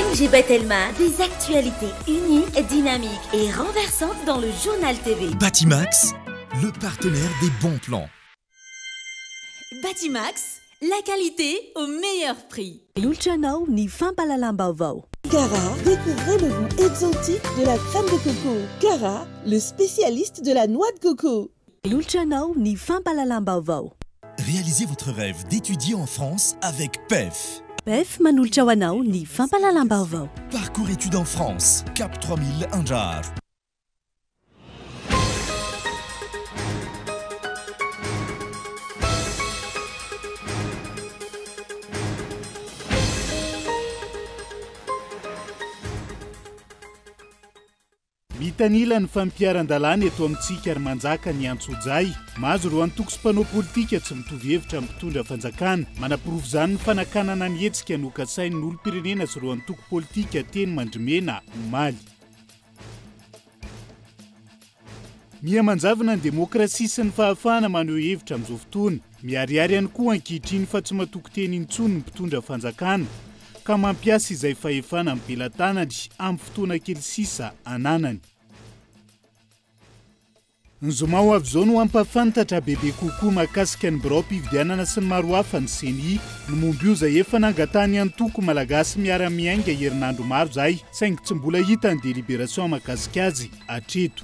ONG Batelma, des actualités uniques, dynamiques et renversantes dans le Journal TV. Batimax, le partenaire des bons plans. Batimax, la qualité au meilleur prix. Manolotra anao ny fampahalalam-baovao. Cara, découvrez le goût exotique de la crème de coco. Cara, le spécialiste de la noix de coco. Manolotra anao ny fampahalalam-baovao. Réalisez votre rêve d'étudier en France avec PEF. PEF manolotra ho anao ny fampahalalam-baovao. Parcours études en France, Cap 3000 Andraharo. Mitanila ny fampiharan-dalàna eto amintsika ary manjaka ny antsojay. Mahazo ireo antoko sy mpanao politika tsy mitovy hevitra amin'ny mpitondra fanjakana. Manaporofo izany ny fanakanana ny hetsika nokasain'ny olom-pirenena sy ireo antoko politika teny Mandrimena omaly. Miha manjavona ny demokrasia sy ny fahafahana maneho hevitra amin'izao fotoana. Miharihary ihany koa ankehitriny fa tsy matoky teny intsony ny mpitondra fanjakana ka mampiasa izay fahefana am-pelatanany amin'ny fotoana kely sisa ananany. Ny zoma ho avy izao no hampahafantatra bebe kokoa mahakasika ny biraom-pifidianana sy ny maro hafa ny Ceni. Ny momba io izay efa nangatahan'ny antoko Malagasy Miara-Miainga herinandro maro izay saingy tsy mbola hita ny délibération mahakasika azy hatreto.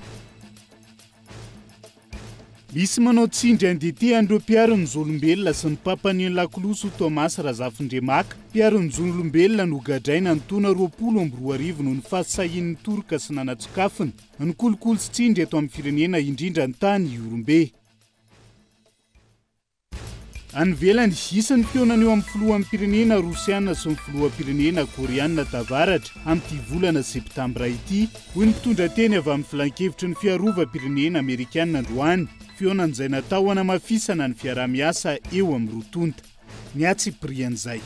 Misy manao tsindry andihy an'ireo mpiaro ny zon'olombelona sy ny mpampanian'ny lakolosy ho Thomas Razafindremaka, mpiaro ny zon'olombelona nogadraina ny taona 2020 noho ny fahasahiany nitoroka sy nanatsokafina ny kolikoly sy tsindry eto amin'ny firenena indrindra ny tany Ihorombe. Any ivelany, hisy ny fihaonana eo amin'ny filoham-pirenena rosiana sy ny filoham-pirenena koreana tavaratra amin'ity volana septambra ity, hoy ny mpitondra teny avy amin'ny filankevitry ny fiarovam-pirenena amerikana androany. Fihaonana izay natao hanamafisana ny fiaraha-miasa eo amin'ny roa tonta. Ny antsipirian'izay.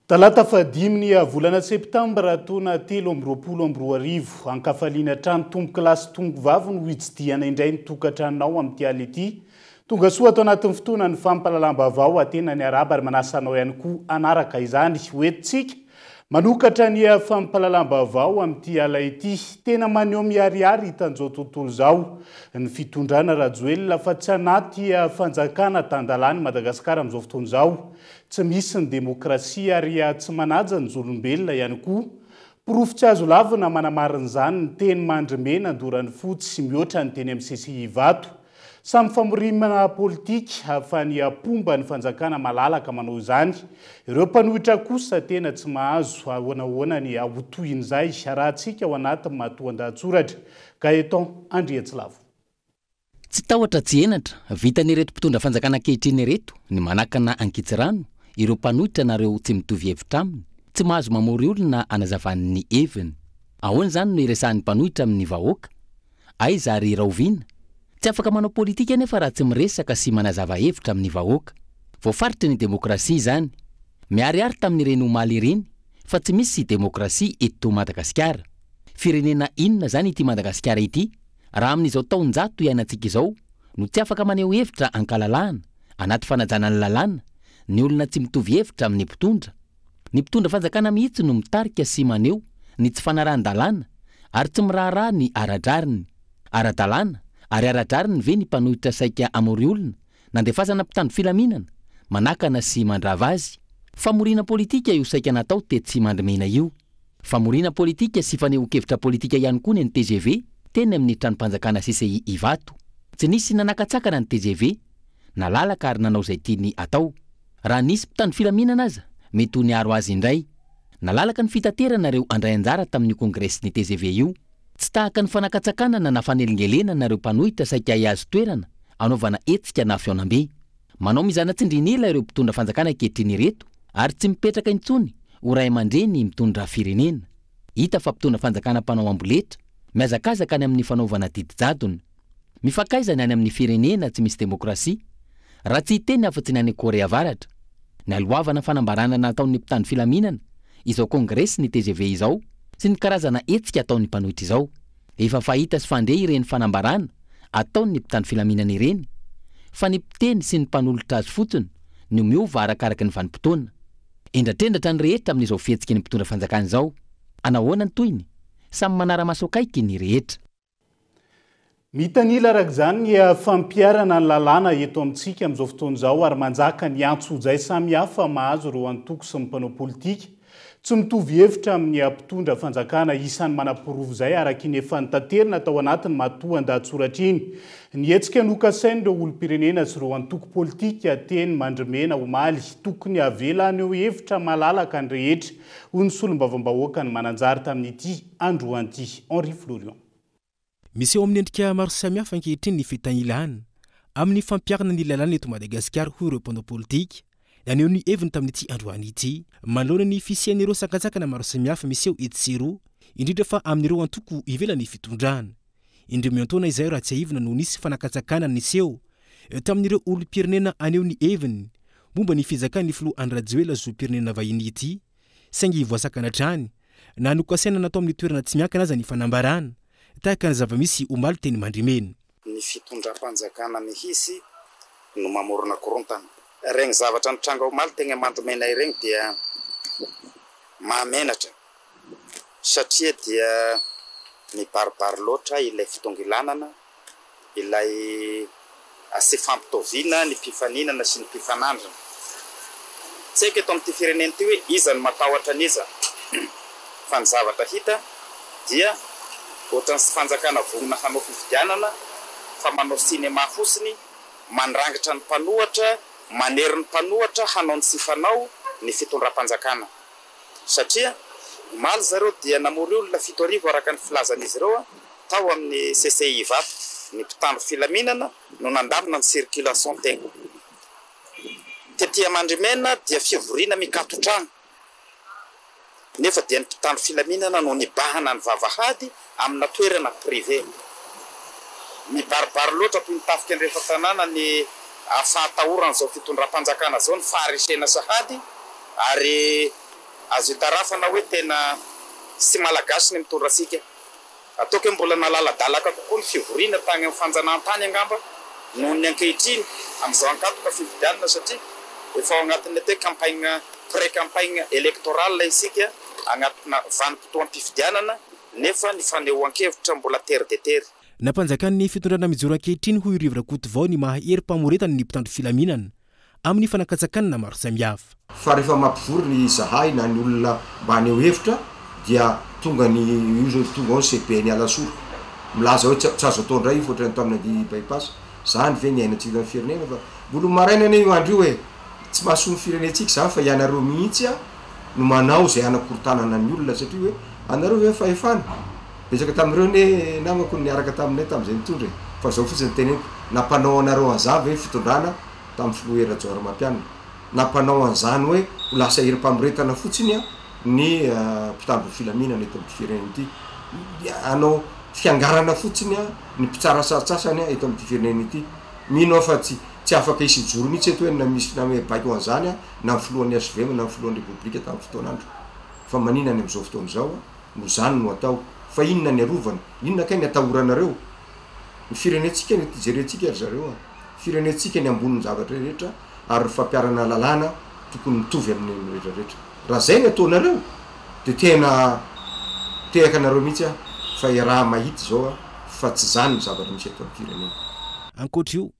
Talata fahadimy ny volana septambra taona 2023. Ankafaliana hatrany tompokolahy sy tompokovavy no hitsidihana indray ny tokantranonao amin'ity alina ity. Tonga soa ato anatin'ny fotoana ny fampahalalam-baovao Atena ny Arabo ary manasa anao ihany koa hanaraka izany. Ho entintsika manokatra ny fampahalalam-baovao amin'ity ala ity. Tena maneho miharihary hitan'izao tontolo izao ny fitondrana Rajoelina fa tsy anaty fanjakana tan-dalàna i Madagasikara amin'izao fotoana izao. Tsy misy ny demokrasia ary tsy manaja ny zon'olombelona ihany koa. Porofo tsy azo lavina manamarina izany ny teny Mandrimena Andoran'ifotsy mihoatra ny teny amin'ny CCI Ivato. Samy famorimana politika fa ny mpomba ny fanjakana malalaka manao izany. Ireo mpanohitra kosa tena tsy mahazo ahoanahoana ny ho tohin'izay arahantsika ao anatin'ny matoandahatsoratra. Gaëtan Andriantsilavo. Tsy tahotra tsy henatra, vitan'ireto mpitondra fanjakana ankehitriny ireto ny manakana ankitsirano ireo mpanohitra na ireo tsy mitovy hevitra aminy, tsy mahazo mamory olona hanazavany ny heviny. Ahoana izany no iresahan'ny mpanohitra amin'ny vahoaka? Aiza ary rahoviana? Tsy afaka manao politika anefa raha tsy miresaka sy manazava hevitra amin'ny vahoaka. Voafaritry ny demokrasia izany. Miharihary tamin'ireny omaly ireny fa tsy misy demokrasia eto Madagasikara. Firenena inona izany ity Madagasikara ity raha amin'izao taonjato iainantsika izao no tsy afaka maneho hevitra ankalalahana, anaty fanajana ny lalàna, ny olona tsy mitovy hevitra amin'ny mpitondra? Ny mpitondra fanjakana mihitsy no mitarika sy maneho ny tsy fanarahan-dalàna ary tsy miraharaha ny ara-drariny. Ara-dalàna ary ara-drariny ve ny mpanohitra saika hamory olona nandefasana mpitandro filaminana, manakana sy mandrava azy? Famoriana politika io saika natao tetsy Mandrimena io. Famoriana politika sy fanehoan-kevitra politika ihany koa ny an'ny tgv teny amin'ny tranom-panjakana CCI Ivato. Tsy nisy nanakatsakana ny tgv, nalalaka ary nanao izay tiany atao. Raha nisy mpitandro filaminana aza, mety ho niaro azy indray. Nalalaka ny fitaterana ireo handray anjara tamin'io kongresin'ny tgv io. Tsy tahaka ny fanakatsakanana na fanelingelenana ireo mpanohitra saika hihazo toerana hanaovana hetsika na fihaonambe. Manao mizana tsindrin'ila ireo mpitondra fanjakana ankehitriny ireto ary tsy mipetraka intsony ho ray aman-dreny mitondra firenena. Hita fa mpitondra fanjakana mpanao amboletra, mihazakazaka any amin'ny fanaovana didy jadona. Mifankaiza ny any amin'ny firenena tsy misy demokrasia, raha tsy hiteny afa-tsy ny any Korea Avaratra. Nialohavana fanambarana nataon'ny mpitandro filaminana izao kongresin'ny tgv izao. sy ny karazana hetsika ataon'ny mpanohitra izao. Efa fahita sy fandre ireny fanambarana ataon'ny mpitandro filaminana ireny, fa ny mpiteny sy ny mpanolotra azy fotsiny no miova arakaraka ny vanim-potoana. Hendratrendratra ny rehetra amin'izao fihetsiky ny mpitondra fanjakana izao. Anahoana ny tohiny? Samy manara-maso akaiky ny rehetra. Mitanila araka izany ny fampiharana ny lalàna eto amintsika amin'izao fotoana izao ary manjaka ny antsojay samihafa mahazo ireo antoko sy ny mpanao politika. Tsy mitovy hevitra amin'ny mpitondra fanjakana isan'ny manaporofo izay araka iny efa notaterina tao anatin'ny matoan-dahatsoratra iny ny hetsika nokasain'ireo olom-pirenena sy ireo antoko politika teny Mandrimena omaly. Tokony havela haneho hevitra malalaka ny rehetra, hoy ny solombavambahoakan'i Mananjary tamin'ity androany ity. Henri Florian. Miseho amin'ny endrika maro samihafa ankehitriny ny fitanilana amin'ny fampiharana ny lalàna eto Madagasikara, hoy ireo mpanao politika naneho ny heviny tamin'ity androany ity. Manoloana ny fisian'ireo sakantsakana maro samihafa miseho etsy sy eroa, indrindra fa amin'ireo antoko ivelan'ny fitondrana. Indray miantaona izay raha tsiahivina no nisy fanakatsakanana niseho tamin'ireo olom-pirenena haneho ny heviny momba ny fizakan'ny filoha Andry Rajoelina zom-pirenena vahiny ity, saingy voasakana hatrany na nokasaina natao amin'ny toerana tsy miankina aza ny fanambarana, tahaka ny zava-misy omaly teny Mandrimena. Ny fitondram-panjakana mihitsy no mamorona korontana. Ireny zavatra nitranga omaly teny Mandrimena ireny dia mahamenatra satria dia mibaribary loatra ilay fitongilanana, ilay tsy fampitoviana ny mpifaninana sy ny mpifanandrina. Tsy haiko eto amin'ity firenena ity hoe iza no matahotra an'iza fa ny zavatra hita dia ohatran'ny tsy fanjakana vonona hanao fifidianana fa manao cinéma fotsiny, mandrangitra ny mpanohatra, manery ny mpanohatra hanao ny tsy fanao ny fitondram-panjakana. Satria omaly zareo dia namory olona 7000 araka ny filazan'izy ireo tao amin'ny CCI Ivato. Ny mpitandro filaminana no nandamina ny circulation teny. Tety Mandrimena dia fivoriana mikaton-trano. Nefa dia ny mpitandro filaminana no nibahana ny vavahady amina toerana privé. Mibaribary loatra toy ny tafika andrefan-tanàna ny fahatahoran'izao fitondram-panjakana izao ny faharesena sahady ary azo itarafana hoe tena tsy Malagasy ny mitondra antsika. Ataoko hoe mbola nalaladalaka kokoa ny fivoriana tany amin'ny fanjanahantany angamba noho ny ankehitriny amin'izao ankatoka fifidianana satria efa ao anatin'ny atao hoe campagne pré-campagne électorale isika anatina vanim-potoam-pifidianana nefa ny fanehoan-kevitra mbola tery dia tery. Nampanjakan'ny fitondrana mijoro ankehitriny hoy Rivo Rakotovao ny maha herim-pamoretana ny mpitandro filaminana amin'ny fanakatsakanana maro samihafa. Fa rehefa mampivory ny izahay na ny olona mba haneho hevitra dia tonga ny io zao tonga ao ny CPN Alasora milaza hoe tsy azo atao indray io fa ohatran'ny tamin'ny andihy by-pass. Zany ve ny iainantsika eto amin'ny firenena fa mbola ho maraina anie io andro io e! Tsy mahasoa ny firenentsika izany fa ianareo mihitsy no manao izay hanakorontanana ny olona satria hoe anareo ve ny fahefana? Betsaka tamin'ireo anie namako no niaraka taminay tamin'izay nitondra e! Fa zao fotsiny no teneniko, nampanao anareo an'izany ve ny fitondrana tamin'ny filoha Hery Rajaonarimampianina? Nampanao an'izany hoe ho lasa herim-pamoretana fotsiny ny mpitandro ny filaminana eto amin'ity firenena ity? Hanao fiangarana fotsiny ny mpitsara sasantsasany eto amin'ity firenena ity? Mino aho fa tsy tsy afaka hisy hijoro mihitsy eto hoe na misy nanome baiko an'izany na ny filohan'ny HVM na ny filohan'ny Repoblika tamin'ny fotoan'andro. Fa manina any amin'izao fotoana izao? no zany no atao fa inona ny arovana inona kay ny atahoranareo ny firenentsika no jerentsika ry zareo a firenentsika ny ambonin'ny zavatra rehetra ary ny fampiharana lalàna tokony mitovy amin'ny rehetra rehetra raha zay ny ataonareo de tena tehaka anareo mihitsy aho fa iaraha mahita izao a fa tsy zany ny zavatra misy eto amin'ny firenena. Ankoatra io,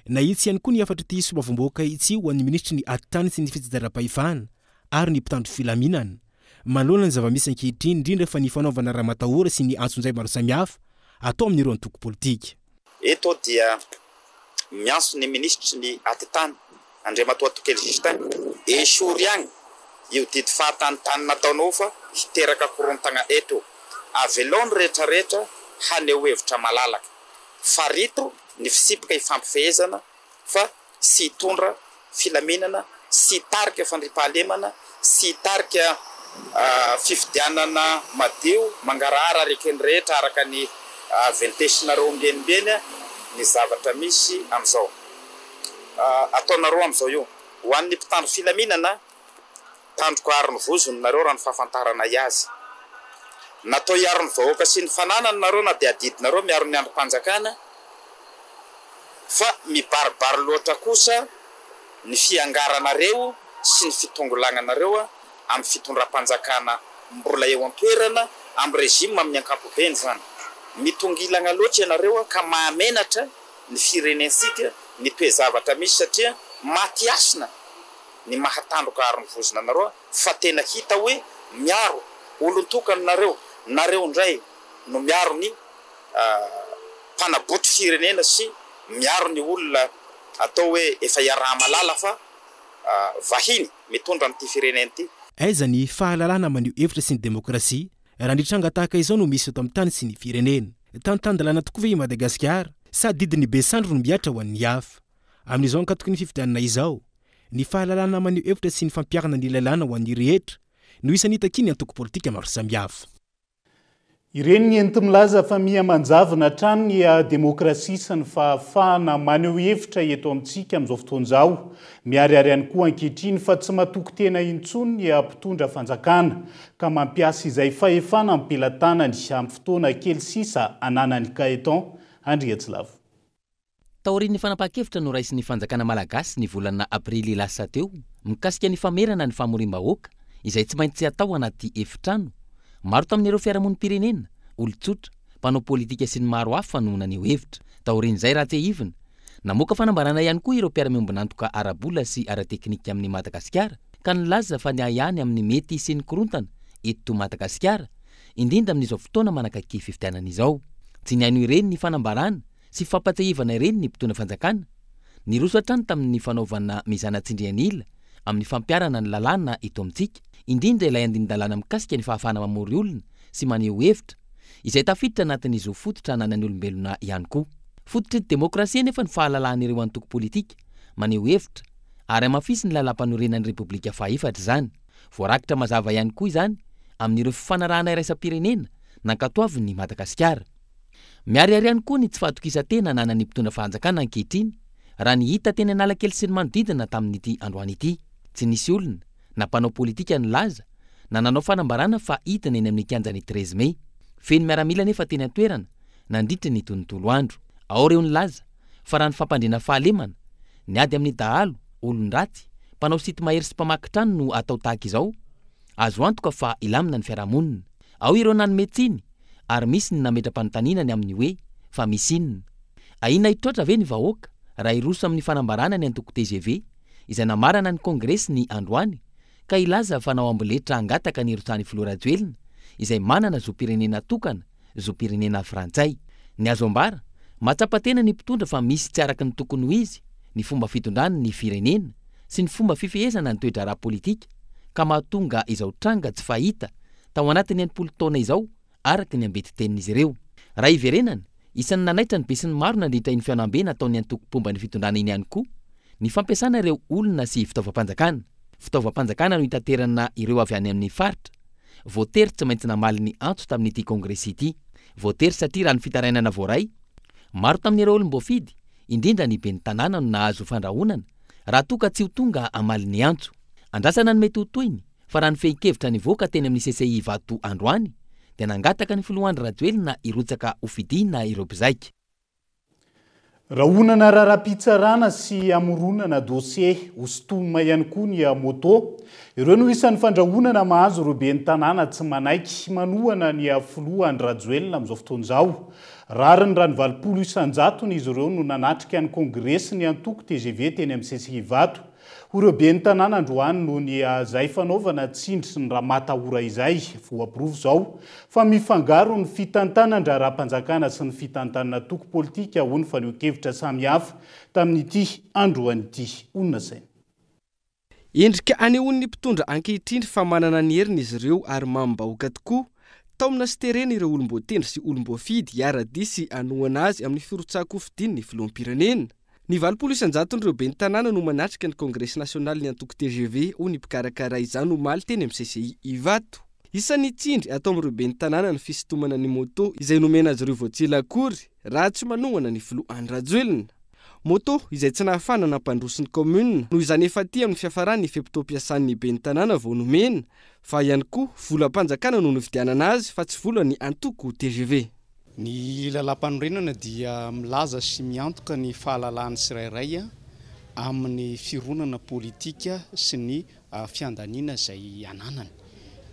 Nahitsy ihany koa ny hafatr'ity solombavambahoaka ity ho an'ny minisitry ny Atitany sy ny fitsinjaram-pahefana ary ny mpitandro filaminana, manoloana ny zava-misy ankehitriny, indrindra fa ny fanaovana ramatahora sy ny antsonjay maro samihafa atao amin'ireo antoko politika. Eto aho dia miantso ny minisitry ny Atitany, Andriamatoa Tokely Justin, esory agny io didy fahatanitany nataonao fa hiteraka korontagna eto. Avelao ny rehetrarehetra haneho hevitra malalaka. Farito ny fitsipika ifampifehezana fa tsy hitondra filaminana, tsy hitarika fandriampahalemana, tsy hitarika fifidianana madio, mangarahara ary eken'ny rehetra araka ny ventesinareo ombienimbeny ny zavatra misy amin'izao. Ataonareo amin'izao io. Ho an'ny mpitandro filaminana, tandroka aro ny vozony nareo raha ny fahafantaranay azy. Natao hiaro ny vahoaka sy ny fananany nareo na dia adidinareo miaro ny andrim-panjakana fa mibaribary loatra kosa ny fiangaranareo sy ny fitongolagnanareo amin'ny fitondram-panjakana mbola eo an-toerana, amin'ny régime amin'ny ankapobeny izany. Mitongilagna loatra ianareo ka mahamenatra ny firenentsika ny toe-javatra misy satria maty hasina ny maha tandroka aro ny vozona anareo fa tena hita hoe miaro olon-tokana nareo, nareo indray no miaro ny mpanabotry firenena sy miaro ny olona atao hoe efa iaraha-mahalala fa vahiny mitondra an'ity firenena ity. Aiza ny fahalalahana maneho hevitra sy ny demokrasia raha ny tranga tahaka izao no misy eto amin'ny tany sy ny firenena? Tan-tan-dalàna tokoa ve i Madagasikara sa didin'ny be sandry no mihatra ho an'ny hafa? Amin'izao ankatoky ny fifidianana izao, ny fahalalahana maneho hevitra sy ny fampiharana ny lalàna ho an'ny rehetra no isan'ny takian'ny antoko politika maro samihafa. Ireny ny enti-milaza fa miha manjavona hatrany ny demokrasia sy ny fahafahana maneho hevitra eto amintsika amin'izao fotoana izao. Miharihary ihany koa ankehitriny fa tsy matoky tena intsony ny mpitondra fanjakana ka mampiasa izay fahefana am-pelatanany amin'ny fotoana kely sisa ananany Gaëtan Andriatsilavo. Taorian'ny fanapahan-kevitra noraisin'ny fanjakana malagasy ny volana aprily lasa teo mikasika ny famerana ny famoriam-bahoaka izay tsy maintsy atao anaty efitrano, maro tamin'ireo fiarahamonim-pirenena, olon-tsotra, mpanao politika sy ny maro hafa no naneho hevitra. Taorian'izay raha tsiahivina, namoaka fanambarana ihany koa ireo mpiara-miombon'antoka ara-bola sy ara-teknika amin'i Madagasikara ka nilaza fa niahiahy ny amin'ny mety hisian'ny korontana eto Madagasikara, indrindra amin'izao fotoana manakaiky fifidianana izao. Tsy nihaino ireny ny fanambarana sy fampatsiahivana ireny ny mpitondra fanjakana, niroso hatrany tamin'ny fanaovana mizana tsindrian'ila amin'ny fampiharana ny lalàna eto amintsika, indrindra ilay andinin-dalàna mikasika ny fahafahana mamory olona sy maneho hevitra, izay tafiditra anatin'ny zo fototra ananan'ny olombelona ihany koa. Fototry ny demokrasia anefa ny fahalalahan'ireo antoko politika maneho hevitra ary hamafisin'ny lalàmpanorenan'ny Repoblika fahefatra izany. Voarakitra mazava ihany koa izany amin'ireo fifanarahana iraisam-pirenena nankatoavin'i Madagasikara. Miharihary ihany koa ny tsy fahatokisan-tena ananan'ny mpitondra fanjakana ankehitriny, raha ny hita teny Analakely sy ny manodidina tamin'ity androany ity. Tsy nisy olona, na mpanao politika nilaza, na nanao fanambarana fa hidina eny amin'ny kianjan'ny 13 mey. Feno miaramila anefa teny an-toerana nandritry ny tontolo andro. Ao ireo nilaza fa raha ny fampandriana fahalemana, ny ady amin'ny dahalo, olon-dratsy, mpanao sinto-mahery sy mpamaky trano no atao tahaka izao, azo antoka fa hilamina ny fiarahamonina. Ao ireo nanome tsiny ary misy ny nametra-panontaniana ny amin'ny hoe fa misy inona? Ahiana hitroatra ve ny vahoaka raha hiroso amin'ny fanambarana ny antoko tgv izay namarana ny kongresiny androany ka hilaza fa hanao amboletra hangataka ny hirotsahan'ny filoha Rajoelina izay manana zom-pirenena tokana, zom-pirenena frantsay. Ny azo ambara, mahatsapa tena ny mpitondra fa misy tsy araka ny tokony ho izy ny fomba fitondrany ny firenena sy ny fomba fifehezana ny toe-draharaha politika ka mahatonga izao tranga tsy fahita tao anatin'ny 60 taona izao, araka ny ambetitenin'izy ireo. Raha hiverenana, isan'ny nanaitra ny besinimaro nandritra iny fihaonambe nataon'ny antoko mpomba ny fitondrana iny ihany koa ny fampiasana ireo olona sy fitaovam-panjakana. Fitaovam-panjakana no hitaterana ireo avy any amin'ny faritra. Voatery tsy maintsy namaly ny antso tamin'ity kongresy ity. Voatery satria raha ny fitarainana voaray, maro tamin'ireo olom-boafidy, indrindra ny ben'ny tanàna no nahazo fandrahonana raha toa ka tsy ho tonga hamaly ny antso. Andrasana ny mety ho tohiny. Fa raha ny fehin-kevitra nivoaka teny amin'ny CCI Ivato androany dia nangataka ny filoha Andry Rajoelina hirotsaka hofidiana ireo mpizaika. Rahonana raharaham-pitsarana sy hamoronana dosie hosintomina ihany koa ny moto. Ireo no isan'ny fandrahonana mahazo ireo ben'ny tanàna tsy manaiky manohana ny filoha Andry Rajoelina amin'izao fotoana izao. Rariny raha ny 80 isan-jatony izy ireo no nanatrika ny kongresin'ny antoko tgv teny amin'ny CCI Ivato. Ho ireo ben'ny tanàna androany noho ny izay fanaovana tsindry sy ny ramatahora izay. Voaporofo izao fa mifangaro ny fitantanan-draharaham-panjakana sy ny fitantanana antoko politika, hoy ny fanehoan-kevitra samihafa tamin'ity androany ity. Honina saina. Endrika anehoan'ny mpitondra ankehitriny fa manana ny heriny izy ireo ary mamim-bahoaka tokoa. Taomina sy terena ireo olom-boatendry sy olom-boafidy hiara-dia sy hanohana azy amin'ny firotsahan-kofidiny ny filoham-pirenena. Ny 80 isan-jaton'ireo ben'ny tanàna no manatrika ny kongresy nasionalin'ny antoko tgv, hoy ny mpikarakara izany omaly teny amin'ny CCI Ivato. Isan'ny tsindry atao amin'ireo ben'ny tanàna ny fisintomana ny moto izay nomena azy ireo vao tsy ela akory, raha tsy manohana ny filoha Andry Rajoelina. Moto izay tsy nahafahana nampandroso ny kaominina noho izany efa aty amin'ny fiafaran'ny fe-potoam-piasan'ny ben'ny tanàna vao nomena fa ihany koa volam-panjakana no nividianana azy fa tsy volan'ny antoko tgv. Ny lalàmpanorenana dia milaza sy miantoka ny fahalalahan'ny tsirairay amin'ny fironana politika sy ny fiandaniana izay ananany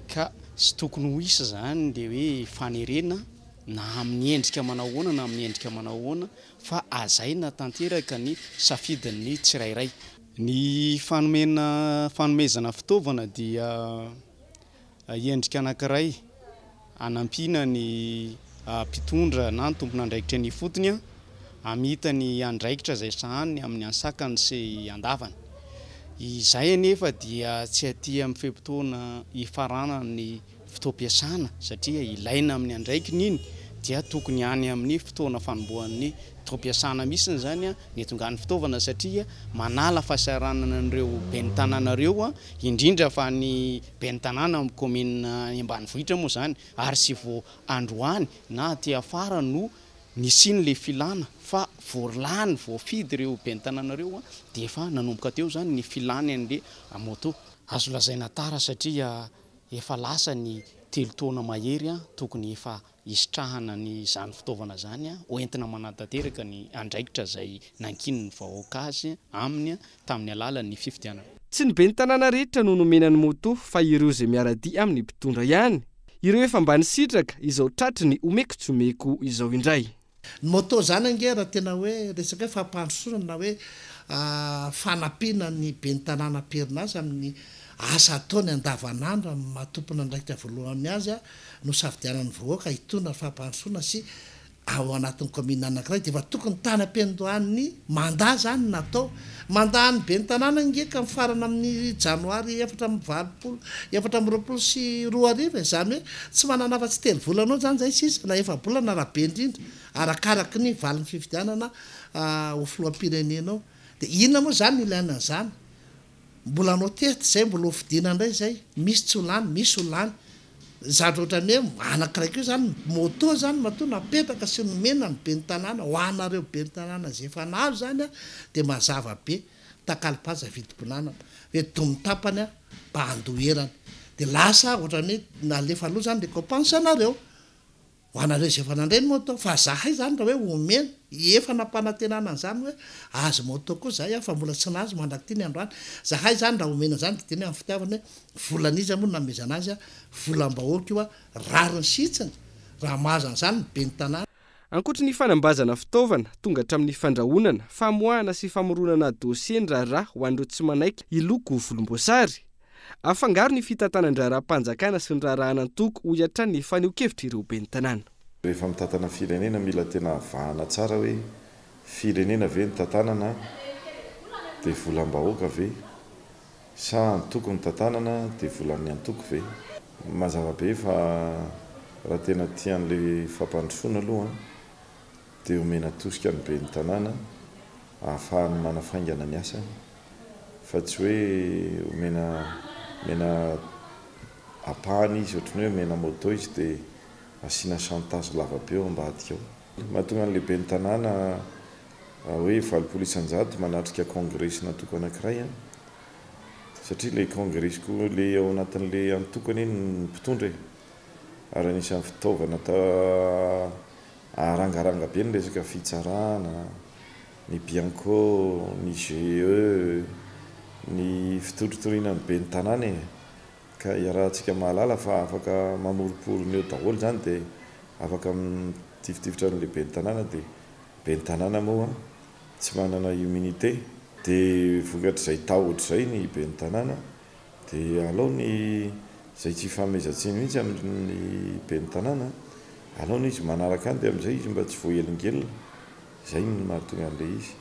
ka tsy tokony ho hisy izany le hoe fanerena na amin'ny endrika manao ahoana na amin'ny endrika manao ahoana fa hajaina tanteraka ny safidin'ny tsirairay. Ny fanomena fanomezana fitaovana dia endrika anankiray hanampiana ny mpitondra na ny tompon'andraikitra eny ifotony hamita ny andraikitra izay sahaniny amin'ny ansakany sy andavany. Izay anefa dia tsy aty amin'ny fe-potoana hifaranan'ny fotoam-piasana satria ilaina amin'ny andraikiny iny dia tokony any amin'ny fotoana fanombohan'ny taom-piasana mihitsy izany ny hitongan'ny fitaovana satria manala fahasahiranana an'ireo ben'ny tanàna ireo indrindra fa ny ben'ny tanàna amin'ny kaominina any ambanivohitra moa izany ary tsy vao androany na aty afara no nisian'ilay filana fa vao lany voafidy ireo ben'ny tanàna ireo dia efa nanomboka teo izany ny filany an'ilay moto. Azo lazaina tara satria Efa lasa ny telo taona mahery tokony efa hisitrahana ny izany fitaovana izany hoentina manatanteraka ny andraikitra izay nankinin'ny vahoaka azy aminy tamin'ny alalan'ny fifidianana. Tsy ny ben'ny tanàna rehetra no nomena ny moto fa ireo izay miara-dia amin'ny mpitondra ihany. Ireo efa mba nisitraka izao tratry ny omeko tsy omeko izao indray. Ny moto zany ange raha tena hoe resaka hoe fampandrosoana na hoe fanampiana ny ben'ny tanàna am-perinasa amin'ny asa ataony andavanandro amin'ny maha tompon'andraikitra voalohany azy no safidianan'ny vahoaka hitondra ny fampandrosoana sy ao anatin'ny kaominina anankiray dia efa tokony tany am-piandohan'ny mandat zany no natao. Mandat an'ny ben'ny tanàna ange ka mifarana amin'ny janoary 84 2024 e, izany hoe tsy manana afa-tsy telo volana eo izany izay sisa na efa-bolana raha be indrindra, arakaraky ny valin'ny fifidianana ho filoham-pirenena eo. Dia inona moa izany no ilaina an'izany? Mbola hanao test izay, mbola ho fidiana indray izay, misy tsy ho lany, misy ho lany. Zavatra ohatran'ny hoe anankiray koa izany, moto izany matoa napetraka sy nomena ny ben'ny tanàna, ho anareo ben'ny tanàna izay efa nahazo izany dia mazava be. Takalo-paza vidim-ponanana hoe domy tapany aho mba handoa erany dia lasa ohatran'ny hoe nalefa aloha izany récompense anareo ho anareo izay efa nandray ny moto fa zahay izany raha hoe omena efa nampanantenana an'izany hoe ahazo moto koa zahay aho fa mbola tsy nahazo mandrak'ity ny androany zahay izany raha omena izany dia tena hoe amin'ny fitiavana hoe volan'iza moa no nanomezana azy volam-bahoaka io rariny sy hitsiny raha mahazo an'izany ny ben'ny tanàna. Ankoatry ny fanambazana fitaovana, tonga hatramin'ny fandrahonana, famoahana sy famoronana dosie ny raharaha ho an'ireo tsy manaiky hiloko volomboasary. Afangaro ny fitantanan-draharaham-panjakana sy ny raharahan'antoko, hoy hatrany ny fanehoan-kevitr'ireo ben'ny tanàna. Rehefa mitantana firenena mila tena avahana tsara hoe firenena ve no tantanana dia volam-bahoaka ve Sa antoko no tantanana dia volan'ny antoko ve? Mazava be fa raha tena tia an'ilay fampandrosoana aloha dia omena tosika ny ben'ny tanàna ahafahany manafaingana ny asany fa tsy hoe omena omena ampahany izy ohatran'ny hoe omena moto izy dia asiana chantage lava be ao ambadika ao. Mahatonga an'ilay ben'ny tanàna Hoe 80% manatrika kongresy n'antoko anankiray an! Satria ilay kongresy koa ilay ao anatin'ilay antoko anie ny mpitondra e! Ary anisan'ny fitaovana arangaranga be ny resaka fitsarana, ny bianco, ny GE, ny fitoritoriana ny ben'ny tanàna e! Ka iarahantsika mahalala fa afaka mamoromporona eo daholo izany dia afaka mitifitifitra an'ilay ben'ny tanàna dia Ben'ny tanàna moa tsy manana immunité dia vokatr'izay tahotra izay ny ben'ny tanàna dia alao ny izay tsy hifanomezan-tsiny mihitsy amin'ny ben'ny tanàna, alao ny izy manaraka any dia amin'izay izy mba tsy voahelingelina, izay no mahatonga an'ilay izy.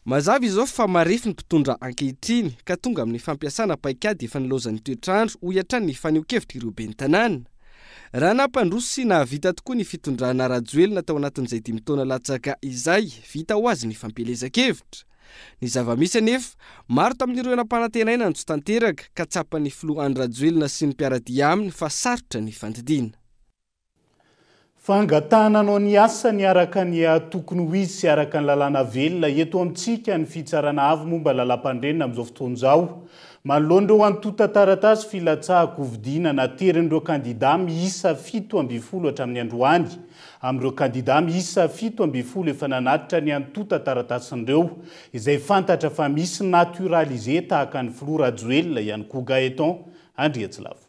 Mazava izao fa marefo ny mpitondra ankehitriny ka tonga amin'ny fampiasana paikady efa nilaozan'ny toetr'andro, hoy hatrany ny fanehoan-kevitr'ireo ben'ny tanàna. Raha nampandroso sy nahavita tokoa ny fitondrana Rajoelina tao anatin'izay dimy taona latsaka izay, vita ho azy ny fampielezan-kevitra. Ny zava-misy anefa, maro tamin'ireo nampanantenaina no tsy tanteraka ka tsapan'ny filoha Andry Rajoelina sy ny mpiara-dia aminy fa sarotra ny fandidiana. Fangatahana hanao ny asany araka ny tokony ho izy sy araka ny lalàna velona eto amintsika ny Fitsarana Avo momba ny Lalàmpanorenana amin'izao fotoana izao. Manoloana ireo antontan-taratasy filatsahan-kofidiana naterin'ireo kandidà miisa 17 hatramin'ny androany, amin'ireo kandidà miisa 17 efa nanatitra ny antontan-taratasin'ireo izay fantatra fa misy naturalisé tahaka ny Filoha Rajoelina ihany koa Gaëtan Andriatsilavo.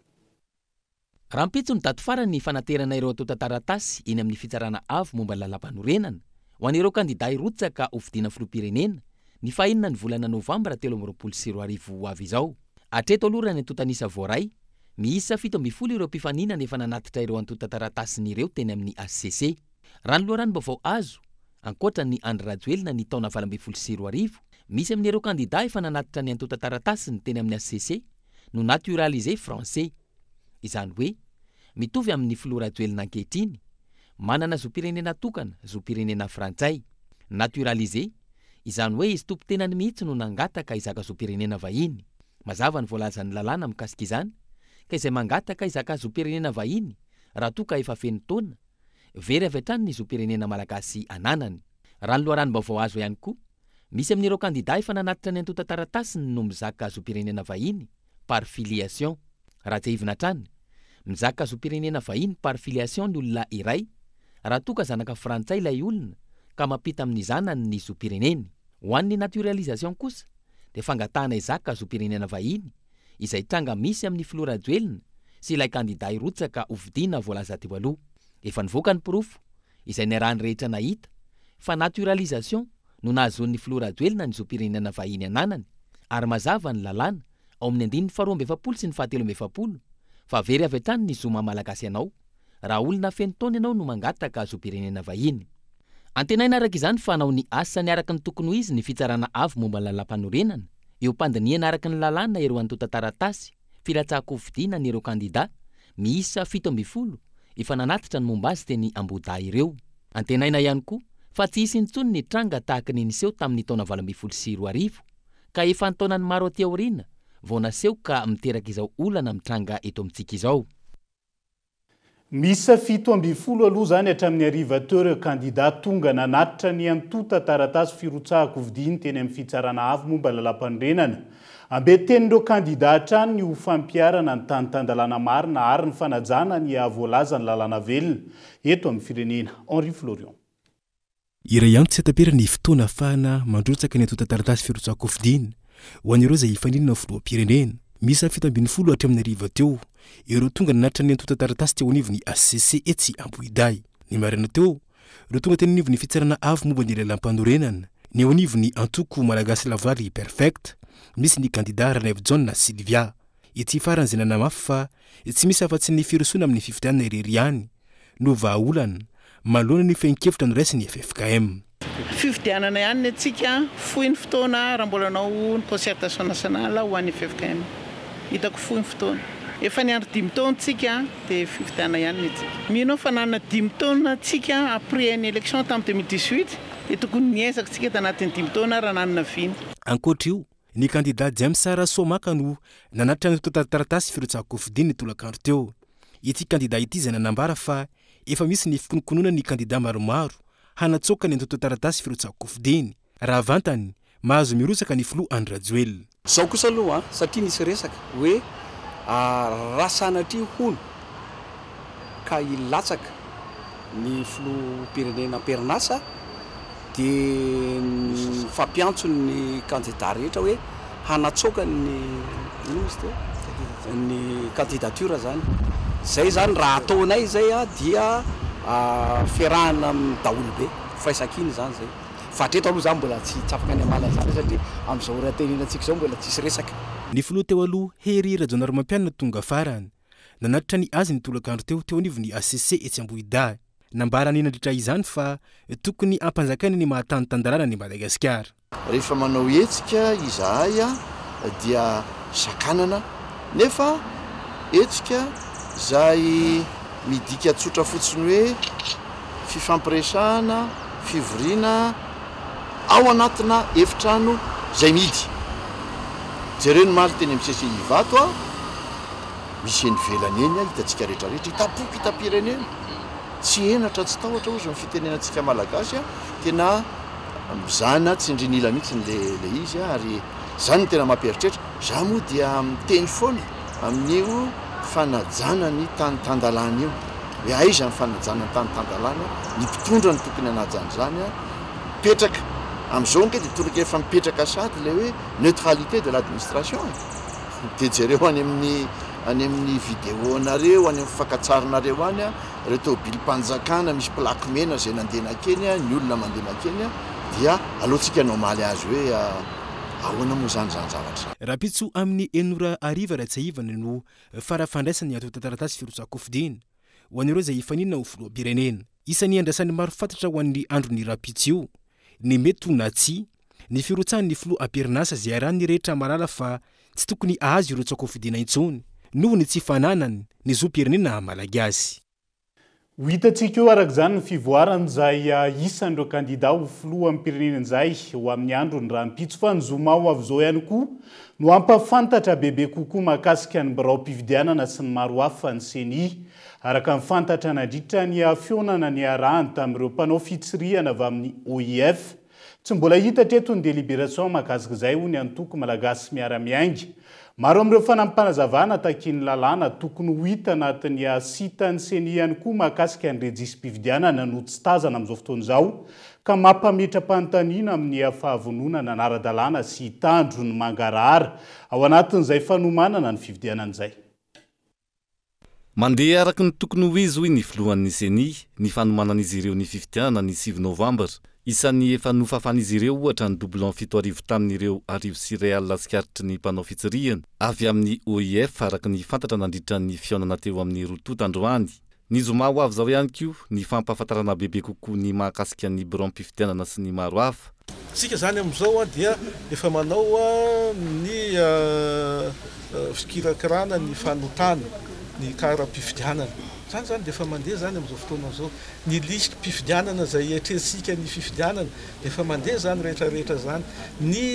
Rahampitso ny daty farany fanaterana ireo antontan-taratasy eny amin'ny Fitsarana Avo momba ny Lalàmpanorenana, ho an'ireo kandidà hirotsaka ho fidiana filoham-pirenena, ny fahenina ny volana novambra 2023 ho avy izao. Hatreto aloha raha ny antontan'isa voaray, miisa 17 ireo mpifaninana efa nanatitra ireo antontan-taratasiny ireo teny amin'ny hcc. Raha ny loharanom-baovao azo, ankoatra an'i Andry Rajoelina ny taona 2018, misy amin'ireo kandidà efa nanatitra ny antontan-taratasiny teny amin'ny hcc no naturalisé français. Izany hoe, mitovy amin'ny filoha Rajoelina ankehitriny, manana zom-pirenena tokana, zom-pirenena frantsay. Naturalisé, izany hoe izy tompon-tenany mihitsy no nangataka hizaka zom-pirenena vahiny. Mazava ny voalazan'ny lalàna mikasika izany, ka izay mangataka hizaka zom-pirenena vahiny raha toa ka efa feno taona, very avy hatrany ny zom-pirenena malagasy ananany. Raha ny loharanom-baovao azo ihany koa, misy amin'ireo kandidà efa nanatitra ny antontan-taratasiny no mizaka zom-pirenena vahiny, par filiation. Raha tsiahivina hatrany, mizaka zom-pirenena vahiny par filiation ny olona iray raha toa ka zanaka frantsay ilay olona ka mampita amin'ny zanany ny zom-pireneny. Ho an'ny naturalisation kosa dia fangatahana hizaka zom-pirenena vahiny izay tranga misy amin'ny filoha Rajoelina sy ilay kandida hirotsaka hofidiana voalaza teo aloha. Efa nivoaka ny porofo, izay niarahan'ny rehetra nahita, fa naturalisation no nahazoan'ny filoha Rajoelina ny zom-pirenena vahiny ananany ary mazava ny lalàna ao amin'ny andininy faharoa amby efapolo sy ny fahatelo amby efapolo fa very avy hatrany ny zo maha Malagasy anao raha olona feno taona ianao no mangataka zom-pirenena vahiny. Antenaina araka izany fa hanao ny asany araka ny tokony ho izy ny Fitsarana Avo momba ny Lalàmpanorenana, eo am-pandinihana araka ny lalàna ireo antontan-taratasy filatsahan-kofidina an'ireo kandidà miisa 17 efa nanatitra ny momba azy teny Ambohidahy ireo. Antenaina ihany koa fa tsy hisy intsony ny tranga tahaka ny niseho tamin'ny taona 2018 ka efa an-taonany maro aty aoriana vao naseho ka miteraka izao olana mitranga eto amintsika izao. Miisa 17 aloha izany hatramin'ny hariva teo ireo kandidà tonga nanatitra ny antontan-taratasy firotsahan-kofidiny teny amin'ny Fitsarana Avo momba ny Lalàmpanorenana. Ambetin-tenin'ireo kandidà hatrany ny ho fampiharana ny tany tan-dalàna marina ary ny fanajana ny voalazan'ny lalàna velona eto amin'ny firenena. Henri Florian. Iray ihany tsy tapera ny fotoana ahafahana mandrotsaka ny antontan-taratasy firotsahan-kofidina ho an'ireo izay hifaninana ho filoham-pirenena. Miisa 17 hatramin'ny hariva teo ireo tonga nanatitra ny antontan-taratasy teo anivon'ny hcc etsy Ambohidahy. Ny maraina teo ireo tonga teny anivon'ny Fitsarana Avo momba ny Lalàmpanorenana, ny eo anivon'ny antoko Malagasy Lavorary Perfect, misy ny kandida Ranaivojaona Sylvia. Ity farany izay nanamafy fa tsy misy afa-tsy ny firosoana amin'ny fifidianana irery ihany no vahaolana manoloana ny fehin-kevitra noraisin'ny ffkm. Fifidianana ihany ny antsika, fohy ny fotoana raha mbola hanao ny concertation nationale ho an'ny ffkm. Hitako fohy ny fotoana. Efa niandry dimy taona tsika dia fifidianana ihany ny antsika. Mino aho fa nanana dimy taona tsika après ny élection tamin'ny 2018 dia tokony niezaka tsika tanatin'ny dimy taona raha nanana vina. Ankoatra io, Ny kandidà James Rasoamaka no nanatitra ny antontan-taratasy firotsahan-kofidiny ny tolakandro teo. Ity kandidà ity izay nanambara fa efa misy ny fikononkonona ny kandidà maromaro hanatsoaka ny antontan-taratasy firotsahan-kofidiny raha vantany mahazo mirotsaka ny filoha Andry Rajoelina. Izao kosa aloha an, satria nisy resaka hoe raha sanatria hono ka hilatsaka ny filoham-pirenena am-perinasa dia nifampiantso ny kandida rehetra hoe hanatsoaka ny inona moa izy teo? ny candidature zany. Zay zany raha ataonay zay dia fiarahana amin'ny daholobe, firaisankina zany zay. Fa hatreto aloha za mbola tsy tsy afaka ny hamaly an'izany satria amin'izao ora itenenantsika izao mbola tsisy resaka. Ny filoha teo aloha Hery Rajaonarimampianina tonga farany. Nanatitra ny azy ny tolakandro teo teo anivon'ny hcc etsy Ambohidahy. Nambarany nandritra izany fa tokony hampanjakaina ny maha tany tan-dalàna an'i Madagasikara. Rehefa manao hetsika izahay dia sakanana nefa hetsika izay midika tsotra fotsiny hoe fifampiresahana, fivoriana ao anatina efitrano izay mihidy. Jereo ny omaly teny amin'ny CCI Ivato, misy eny ivelany eny hitantsika rehetra rehetra, hitam-poko, hitam-pirenena. Tsy henatra tsy tahotra hozy ny fitenenantsika Malagasy a, tena mizana tsindrin'ila mihitsy le le izy a, ary zany no tena mampieritreritra. Za moa dia miteny foana amin'io fanajana ny tany tan-dalàna io, hoe aiza ny fanajana ny tany tan-dalàna, ny mpitondra no tokony hanaja an'izany a, mipetraka, amin'izao ange dia tokony efa mipetraka sahady ilay hoe neutralité de l'administration e, dia jereo any amin'ny any amin'ny vidéo-nareo, any amin'ny fakan-tsarinareo any a, ireo tomobilim-panjakana misy plaque mena izay nandeha nankeny a, ny olona mandeha mankeny a, dia aleo tsika no hamaly azy hoe ahoana moa izany izany zavatra izany. Rahampitso amin'ny enina ora hariva raha tsiahivana no fara-fandraisana ny antontan-taratasy firotsahan-kofidina ho an'ireo izay hifaninana ho filoham-pirenena. Isan'ny iandrasan'ny maro fatratra ho an'ny andron'ny rahampitso io ny mety ho na tsia ny firotsahan'ny filoha am-perinasa izay iarahan'ny rehetra mahalala fa tsy tokony hahazo ireo tsakofidiana intsony noho ny tsy fananany ny zom-pirenena malagasy. Ho hitantsika eo araka izany ny fivoaran'izay isan'ireo kandida ho filoham-pirenena izay ho amin'ny andron'ny rahampitso fa ny zoma ho avy izao ihany koa no hampahafantatra bebe kokoa mahakasika ny biraom-pifidianana sy ny maro hafa ny Ceni araka ny fantatra nandritra ny fihaonana niarahany tamin'ireo mpanao fitsirihana avy amin'ny OIF Tsy mbola hita hatreto ny délibération mahakasika izay, hoy ny antoko Malagasy Miara-Miainga. Maro amin'ireo fanampim-panazavana takian'ny lalàna tokony ho hita anatin'ny sitan'ny Ceni ihany koa mahakasika ny rejisi-pifidianana no tsy tazana amin'izao fotoana izao ka mampametra-panontaniana amin'ny fahavononana hanara-dalàna sy hitandro ny mangarahara ao anatin'izay fanomanana ny fifidianana izay. Mandeha araka ny tokony ho izy, hoy ny filohan'ny Ceni, ny fanomanan'izy ireo ny fifidianana ny 9 novambra. Isan'ny efa nofafan'izy ireo ohatra ny doublon 7000 tamin'ireo 1100 tsikaritry ny mpanao fitsirihana avy amin'ny OIF araka ny fantatra nandritra ny fihaonana teo amin'ny roa tonta androany. Ny zoma ho avy izao ihany koa ny fampahafantarana bebe kokoa ny mahakasika ny biraom-pifidianana sy ny maro hafa. Isika izany amin'izao dia efa manao ny fikirakirana ny fanotana ny kara-pifidianana. Izany izany dia efa mandeha izany amin'izao fotoana izao. Ny lisi-pifidianana izay hiatrehantsika ny fifidianana dia efa mandeha izany rehetra rehetra izany. Ny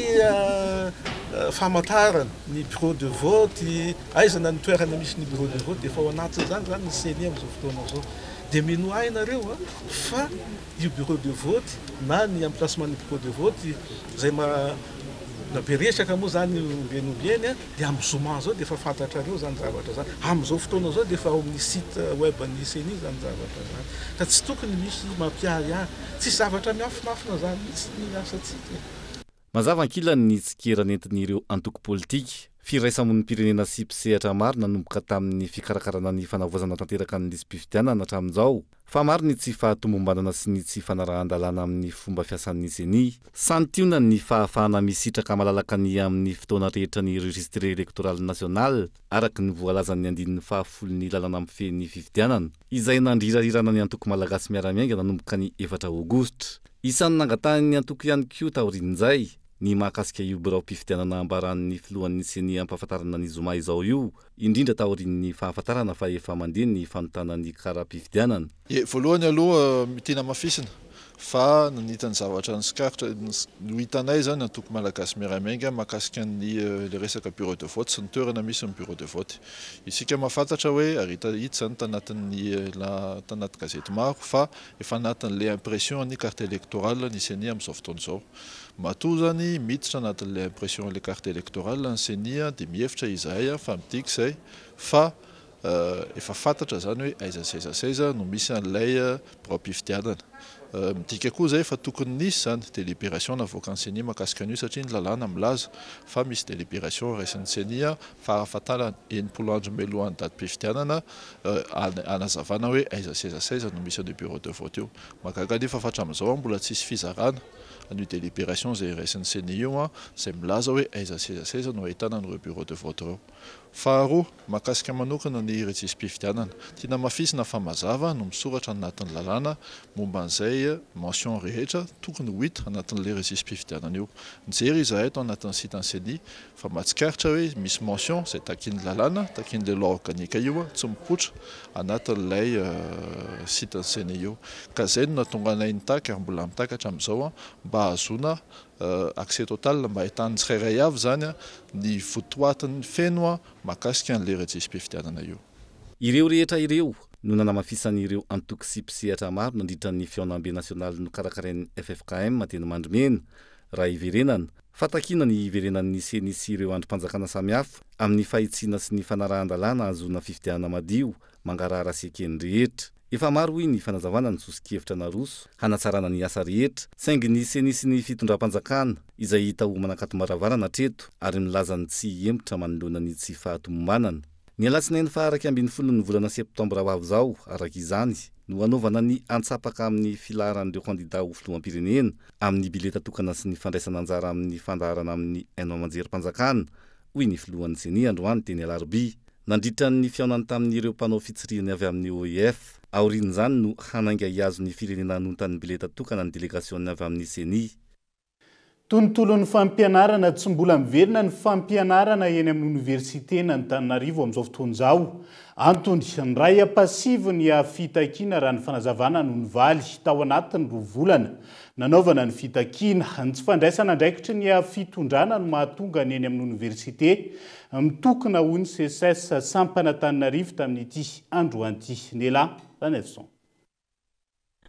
famantarana ny bureau de vote, Aiza na ny toerana misy ny bureau de vote dia efa ao anatin'izany izany ny ceni amin'izao fotoana izao. Dia minoa ahy nareo fa io bureau de vote na ny emplacement ny bureau de vote izay ma na be resaka moa izany ombieny ombieny dia amin'ny zoma izao dia efa fantatrareo izany zavatra izany. Amin'izao fotoana izao dia efa ao amin'ny site web ny ceni izany zavatra izany. Ka tsy tokony misy mampiahiahy. Tsisy zavatra miafinafina izany mihitsy ny asantsika e. Mazava ankilany ny tsikera nentin'ireo antoko politika, firaisamonim-pirenena sy mpisehatra maro nanomboka tamin'ny fikarakarana ny fanavaozana tanteraka ny lisi-pifidianana hatramin'izao, fa maro ny tsy fahatomombanana sy ny tsy fanarahan-dalàna amin'ny fomba fiasan'ny Ceni. Santionany ny fahafahana misitraka malalaka ny amin'ny fotoana rehetra ny Registre Electoral National, araka ny voalazan'ny andininy fahafolon'ny lalana mifehy ny fifidianana, izay nandrirarirana ny antoko Malagasy Miara-Miainga nanomboka ny efatra aogositra. Isan'ny nangatahin'ny antoko ihany koa taorian'izay, ny mahakasika io biraom-pifidianana ambaran'ny filohan'ny Ceni ampahafantarana ny zoma izao io, indrindra taorian'ny fahafantarana fa efa mandeha ny fanontana ny kara-pifidianana. Ie, voalohany aloha tiana hamafisina fa ny ny zavatra nitsikaritra, no hitanay izany antoko Malagasy Miara-Miainga mahakasika ny ilay resaka bureau de vote sy ny toerana misy ny bureau de vote. Isika mahafantatra hoe ary hita hita izany tanatin'ny tanaty gazety maro fa Efa anatin'ilay impression ny carte électorale ny ceni amin'izao fotoana izao. Matoa izany miditra anatin'ilay impression ilay carte électorale ny ceni dia mihevitra izahay fa midika izay fa efa fantatra izany hoe aiza sy aiza sy aiza no misy an'ilay biraom-pifidianana. Midika koa izay fa tokony nisy izany délibération navoakan'ny ceni mahakasika an'io satria ny lalàna milaza fa misy délibération raisin'ny ceni farafahatarany 60 andro mialohan'ny datim-pifidianana hanazavana hoe aiza sy aiza sy aiza no misy an'io bureau de vote io. Mahagaga anefa fa hatramin'izao mbola tsisy fizarana an'io délibération izay raisin'ny ceni io izay milaza hoe aiza sy aiza sy aiza no ahitana an'ireo bureau de vote ireo. Faharoa, mahakasika manokana ny rejisi-pifidianana. Tiana hamafisina fa mazava no misoratra anatin'ny lalàna momba an'izay mention rehetra tokony ho hita anatin'ilay rejisi-pifidianana io. Nijery izahay tao anatin'ny site an'ny ceni Fa mahatsikaritra hoe misy mention izay takian'ny lalàna, takian'ilay loi organique io, tsy mipoitra anatin'ilay site ny ceni io. Ka izay no nahatonga anay nitaky ary mbola mitaky hatramin'izao mba hahazoana accès total, mba ahitan'ny tsirairay avy izany ny votoatiny feno mahakasika an'ilay rejisi-pifidianana io. Ireo rehetra ireo. no nanamafisan'ireo antoko sy mpisehatra maro nandritra ny fihaonambe nasionaly nokarakarain'ny ffkm teny Mandrimena. Raha hiverenana, fa takiana ny hiverenan'ny Ceni sy ireo andrim-panjakana samihafa amin'ny fahitsiana sy ny fanarahan-dalàna hahazoana fifidianana madio, mangarahara sy eken'ny rehetra. Efa maro hoy ny fanazavana ny soso-kevitra naroso hanatsarana ny asa rehetra, saingy ny Ceni sy ny fitondram-panjakana, izay hita ho manakatom-baravarana hatreto ary milaza ny tsy hihemotra manoloana ny tsy fahatomombanana. Ny alatsinainy faha 11 ny volana septambra ho avy izao, araka izany, no hanaovana ny antsapaka amin'ny filaharan'ireo kandida ho filoham-pirenena amin'ny bileta tokana sy ny fandraisana anjara amin'ny fandaharana amin'ny haino aman-jerim-panjakana, hoy ny filohan'ny Ceni androany teny Alarobia. Nandritra ny fihaonany tamin'ireo mpanao fitsirihana avy amin'ny OIF. Aorian'izany no hanainga hihazo ny firenena hanonta ny bileta tokana ny delegasiona avy amin'ny Ceni. Tontolon'ny fampianarana, Tsy mbola miverina ny fampianarana eny amin'ny oniversiten'Antananarivo amin'izao fotoana izao. Antony, niray ampasivy ny fitakiana raha ny fanazavana no nivaly tao anatin'ny roa volana nanaovana ny fitakiana. Ny tsy fandraisana andraikitry ny fitondrana no mahatonga ny eny amin'ny oniversite mitokona hoy ny Seces sampana Antananarivo tamin'ity androany ity. Nela Ranaivoson.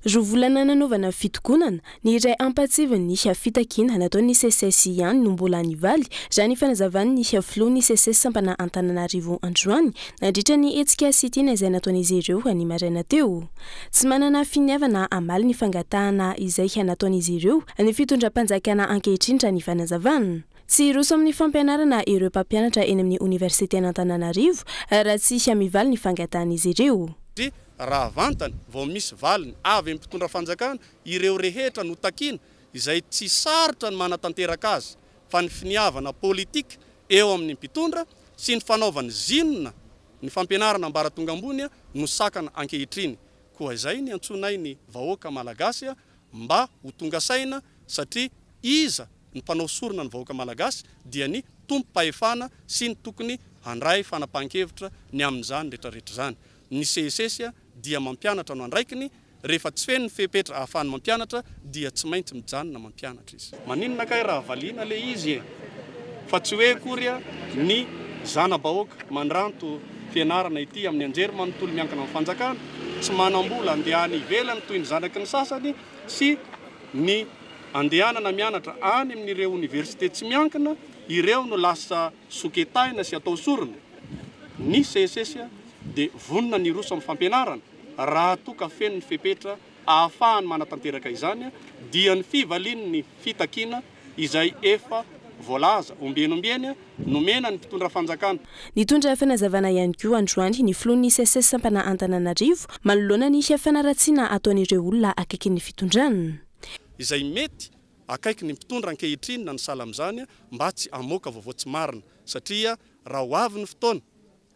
Roa volana nanaovana fitokonana, ny iray ampahatsivin'ny fitakiana nataon'ny Seces ihany no mbola nivaly, raha ny fanazavan'ny filohan'ny Seces sampana Antananarivo androany, nandritra ny hetsika sit-in izay nataon'izy ireo ny maraina teo. Tsy manana finiavana hamaly ny fangatahana izay nataon'izy ireo ny fitondram-panjakana ankehitriny raha ny fanazavana. Tsy hiroso amin'ny fampianarana ireo mpampianatra eny amin'ny oniversiten'Antananarivo raha tsy mivaly ny fangatahan'izy ireo. Satria raha vantany vao misy valiny avy amin'ny mpitondra fanjakana ireo rehetra no takiana izay tsy sarotra ny manatanteraka azy fa ny finiavana politika eo amin'ny mpitondra sy ny fanaovany zinona ny fampianarana ambaratonga ambony no sakana ankehitriny. Koa izay ny antsoinay ny vahoaka malagasy mba ho tonga saina satria iza ny mpanao sorona ny vahoaka malagasy dia ny tompom-pahefana sy ny tokony handray fanapahan-kevitra ny amin'izany retraretra izany. Ny CSS dia mampianatra no andraikiny, rehefa tsy feno ny fepetra ahafahany mampianatra dia tsy maintsy mijanona mampianatra izy. Maninona kay raha valiana le izy e? Fa tsy hoe akory ny zana-bahoaka mandranto fianarana ety amin'ny anjery manontolo miankina amin'ny fanjakana, tsy manam-bola andeha any ivelany toy ny zanaky ny sasany sy ny andehanana mianatra any amin'ireo oniversite tsy miankina, ireo no lasa soketaina sy atao sorona. Ny CSS dia vonona ny hiroso amin'ny fampianarana raha toa ka feno ny fepetra ahafahany manatanteraka izany, dia ny fivalian'ny fitakiana izay efa voalaza ombieny ombieny nomena ny mpitondra fanjakana. Nitondra fanazavana ihany koa androany ny filohan'ny Seces sampana Antananarivo manoloana ny fanaratsiana ataon'ireo olona akaikin'ny fitondrana. Izay mety akaiky ny mpitondra ankehitriny na ny sahala amin'izany mba tsy hamoaka vaovao tsy marina satria raha ho avy ny fotoana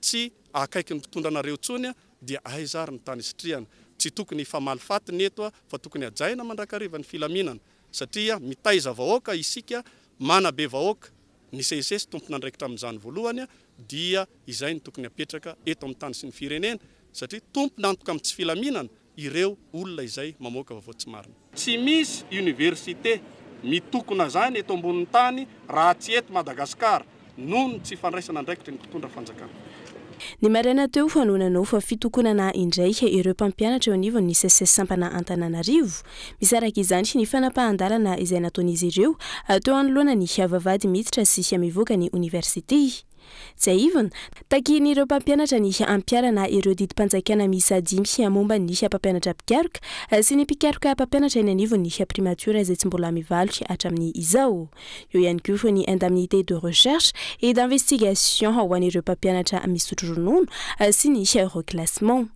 tsy akaiky ny mpitondra anareo intsony dia aiza ary ny tany isitrihana? Tsy tokony hifamaly faty ny eto fa tokony hajaina mandrakariva ny filaminana satria mitaiza vahoaka isika, manabe vahoaka, ny CSS tompon'andraikitra amin'izany voalohany dia izay no tokony hapetraka eto amin'ny tany sy ny firenena satria tompon'antoka amin'ny tsy filaminana ireo olona izay mamoaka vaovao tsy marina. Tsy misy université mitokona zany eto ambonin'ny tany raha tsy eto Madagascar noho ny tsy fandraisana andraikitry ny mpitondra fanjakana. Ny maraina teo no nanao fitokonana indray ireo mpampianatra eo anivon'ny Seces sampana Antananarivo. Misy araka izany ny fanapahan-dalana izay nataon'izy ireo teo anoloana ny vavahady miditra sy mivoaka ny oniversite. Tsiahivina, takian'ireo mpampianatra ny hampiharana ireo didim-panjakana miisa dimy momba ny mpampianatra mpikaroka sy ny mpikaroka mpampianatra eny anivon'ny primatiora izay tsy mbola mivaly hatramin'ny izao. Eo ihany koa ny indemnité de recherche et d'investigation ho an'ireo mpampianatra misotro ronono sy ny reclassement.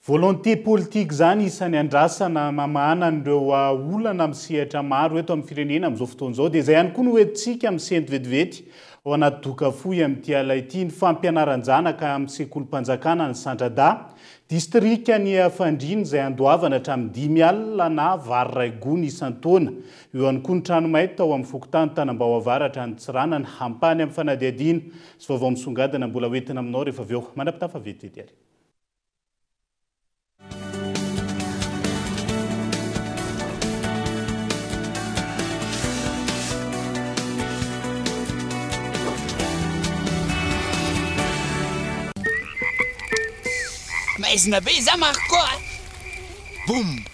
Volonté politique izany isan'ny andrasana mamahana an'ireo olana amin'ny sehatra maro eto amin'ny firenena amin'izao fotoana izao. Dia izay ihany koa no hoentintsika misento vetivety ao anaty doka fohy amin'ity ala ity ny fampianaran-janaka amin'ny sekolim-panjakana any Sandradahy, distrikan'i Fandriana izay andoavana hatramin'ny dimy alina na vary iray gony isan-taona. Eo ihany koa ny trano may tao amin'ny fokontany Tanambao Avaratra any Tsiranana. Ampahany amin'ny fanadihadiana sy vaovao misongadina mbola hoentina aminao rehefa avy eo. Mandra-pitafa vetivety ary. Maizina be izany Marco a! Boum!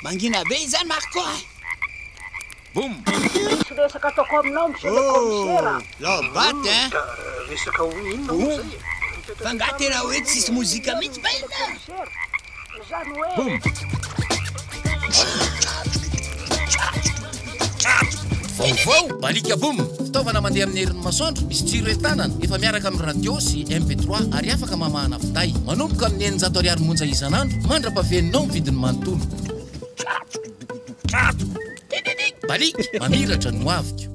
Mangina be izany Marco a! Boum! Misy resaka ataoko aminao monsieur le commissaire a! Lao baty hein! Resaka ho inona moa Boum! zay e? Fa nga tena hoe tsisy mozika mihitsy baina? Zany hoe. Boum! Vaovao! Balika Boom! Fitaovana mandeha amin'ny herin'ny masoandro, misy jiro entanana, efa miaraka amin'ny radio sy MP3 ary afaka mamahana finday. Manomboka amin'ny 600 ariary monja isan'andro, mandra-pahaveninao ny vidiny manontolo. Baliaka, mamiratra ny hoaviko.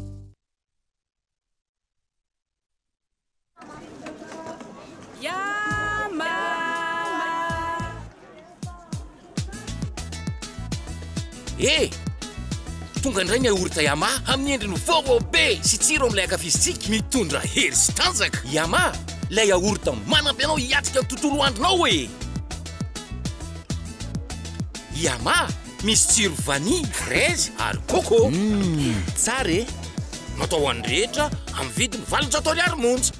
Eh! Tonga indray ny yaourt Yama amin'ny endriny vaovao be sy tsiro amin'ilay ankafizintsika, mitondra hery sy tanjaka. Yama, ilay yaourt manampy anao hiatrika ny tontolo andronao e! Yama, Misy tsiro vanille, fraise ary coco. Humm, tsara e! Natao ho an'ny rehetra amin'ny vidiny 800 ariary monja.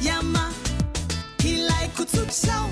Yama, ilaiko tsotr'izao.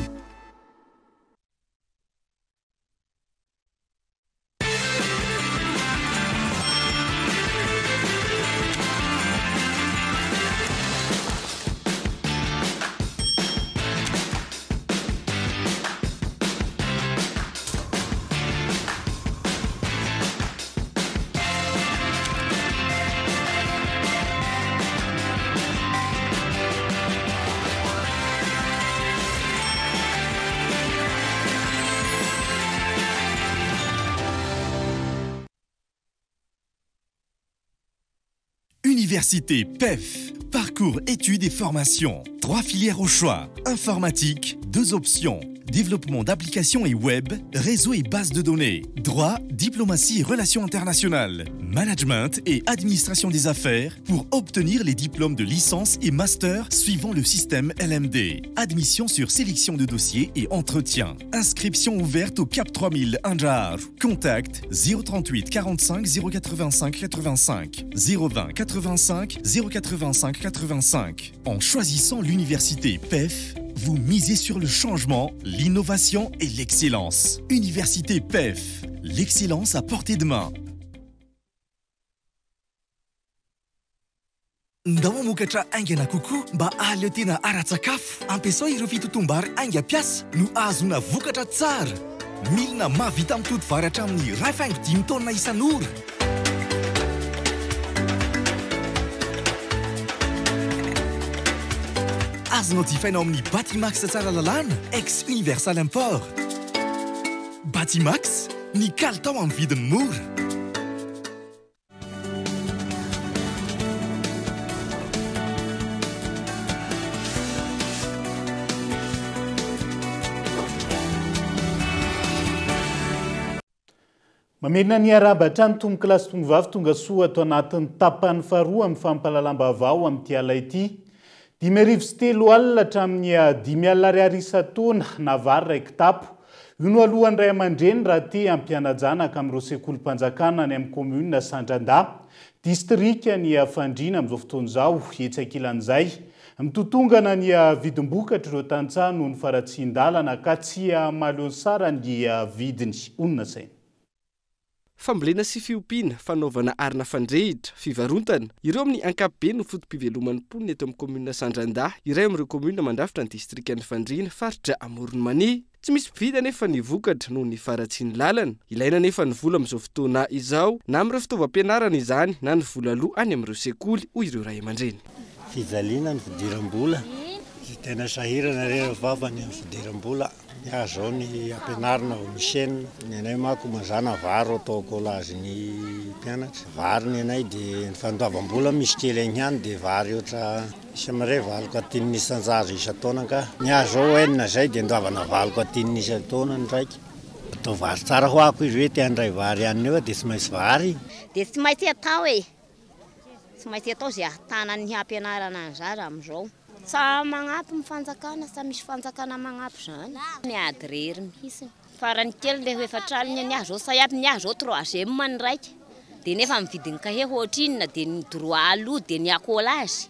Université PEF. Parcours études et formation. Trois filières au choix. Informatique, deux options. Développement d'applications et web, réseau et base de données. Droit, diplomatie et relations internationales. Management et administration des affaires pour obtenir les diplômes de licence et master suivant le système LMD. Admission sur sélection de dossiers et entretien. Inscription ouverte au CAP 3000 Anjar. Contact 038 45 085 85 020 85 085 85. En choisissant l'université PEF, vous misez sur le changement, l'innovation et l'excellence. Université PEF, l'excellence à portée de main. Ndao hamokatra haingana kokoa mba hahaleo tena ara-tsakafo. Ampiasao ireo fitotoam-bary haingam-piasa no hahazoana vokatra tsara. Milina mahavita mitoto vary hatramin'ny 1,5 taonina isan'ora. Azonao jifaina ao amin'ny Batimax Tsaralalàna, ex Universal Import. Batimax, ny kalitao amin'ny vidiny mora. Mamerina ny arahaba hatrany tompokolahy sy tompovavy tonga soa ato anatin'ny tapany faharoa amin'ny fampahalalam-baovao amin'ity alina ity. 305 hatramin'ny 50 ariary isan-taona na vary iray kitapo. Io no alohan'ny ray aman-dreny raha te hampiana-janaka amin'ireo sekolim-panjakana any amin'ny kaominina Sandrandahy, distrikan'i Fandriana amin'izao fotoana izao. Etsy ankilan'izay, mitotongana ny vidim-bokatr'ireo tantsaha noho ny faharatsian-dalana ka tsy mahaleo ny sarany ny vidiny. Honina saina. Fambolena sy fiompiana, fanaovana arina fandrehitra, fivarontana, ireo amin'ny ankapobeny no foto-piveloman'ny mponina eto amin'ny kaominina Sandrandahy, iray amin'ireo kaominina mandrafitra ny distrikan'i Fandriana, faritra Amoron'i Mania. Tsy misy mpividy anefa ny vokatra noho ny faharatsian'ny lalana. Ilaina anefa ny vola amin'izao fotoana izao, na amin'ireo fitaovam-pianarana izany na ny vola aloa any amin'ireo sekoly, hoy ireo ray aman-dreny. Fijaliana ny fidiram-bola. Tena sahirana re ry vava ny amin'ny fidiram-bola. Ny ahy zao ny ampianarina vao misy enina, ny anay manko mazàna vary atao collage ny mpianatra, vary ny anay dia ny fandoavam-bola misy kely agny ihany dia vary ohatra isa-miray valo katinina isan-jaza isan-taona angaha, ny ahy zao enina zay dia andoavana valo katinina isan-taona ny raika, atao vary tsara hoa ko izy hoe te handray vary hanina eo dia tsy maintsy vary. Dia tsy maintsy atao e! Tsy maintsy atao izay ahatana ny hampianarana ny zaza amin'izao. Tsa magnampy ny fanjakana, tsa misy fanjakana magnampy zany. Miady rery mihitsy. Farany kely le ho efatr'alina ny ahy zao tsa iaby ny ahy zao troisième ny raika. De nefa ny vidin'ny cahier hoatrinona de ny droit aloa de ny accolage.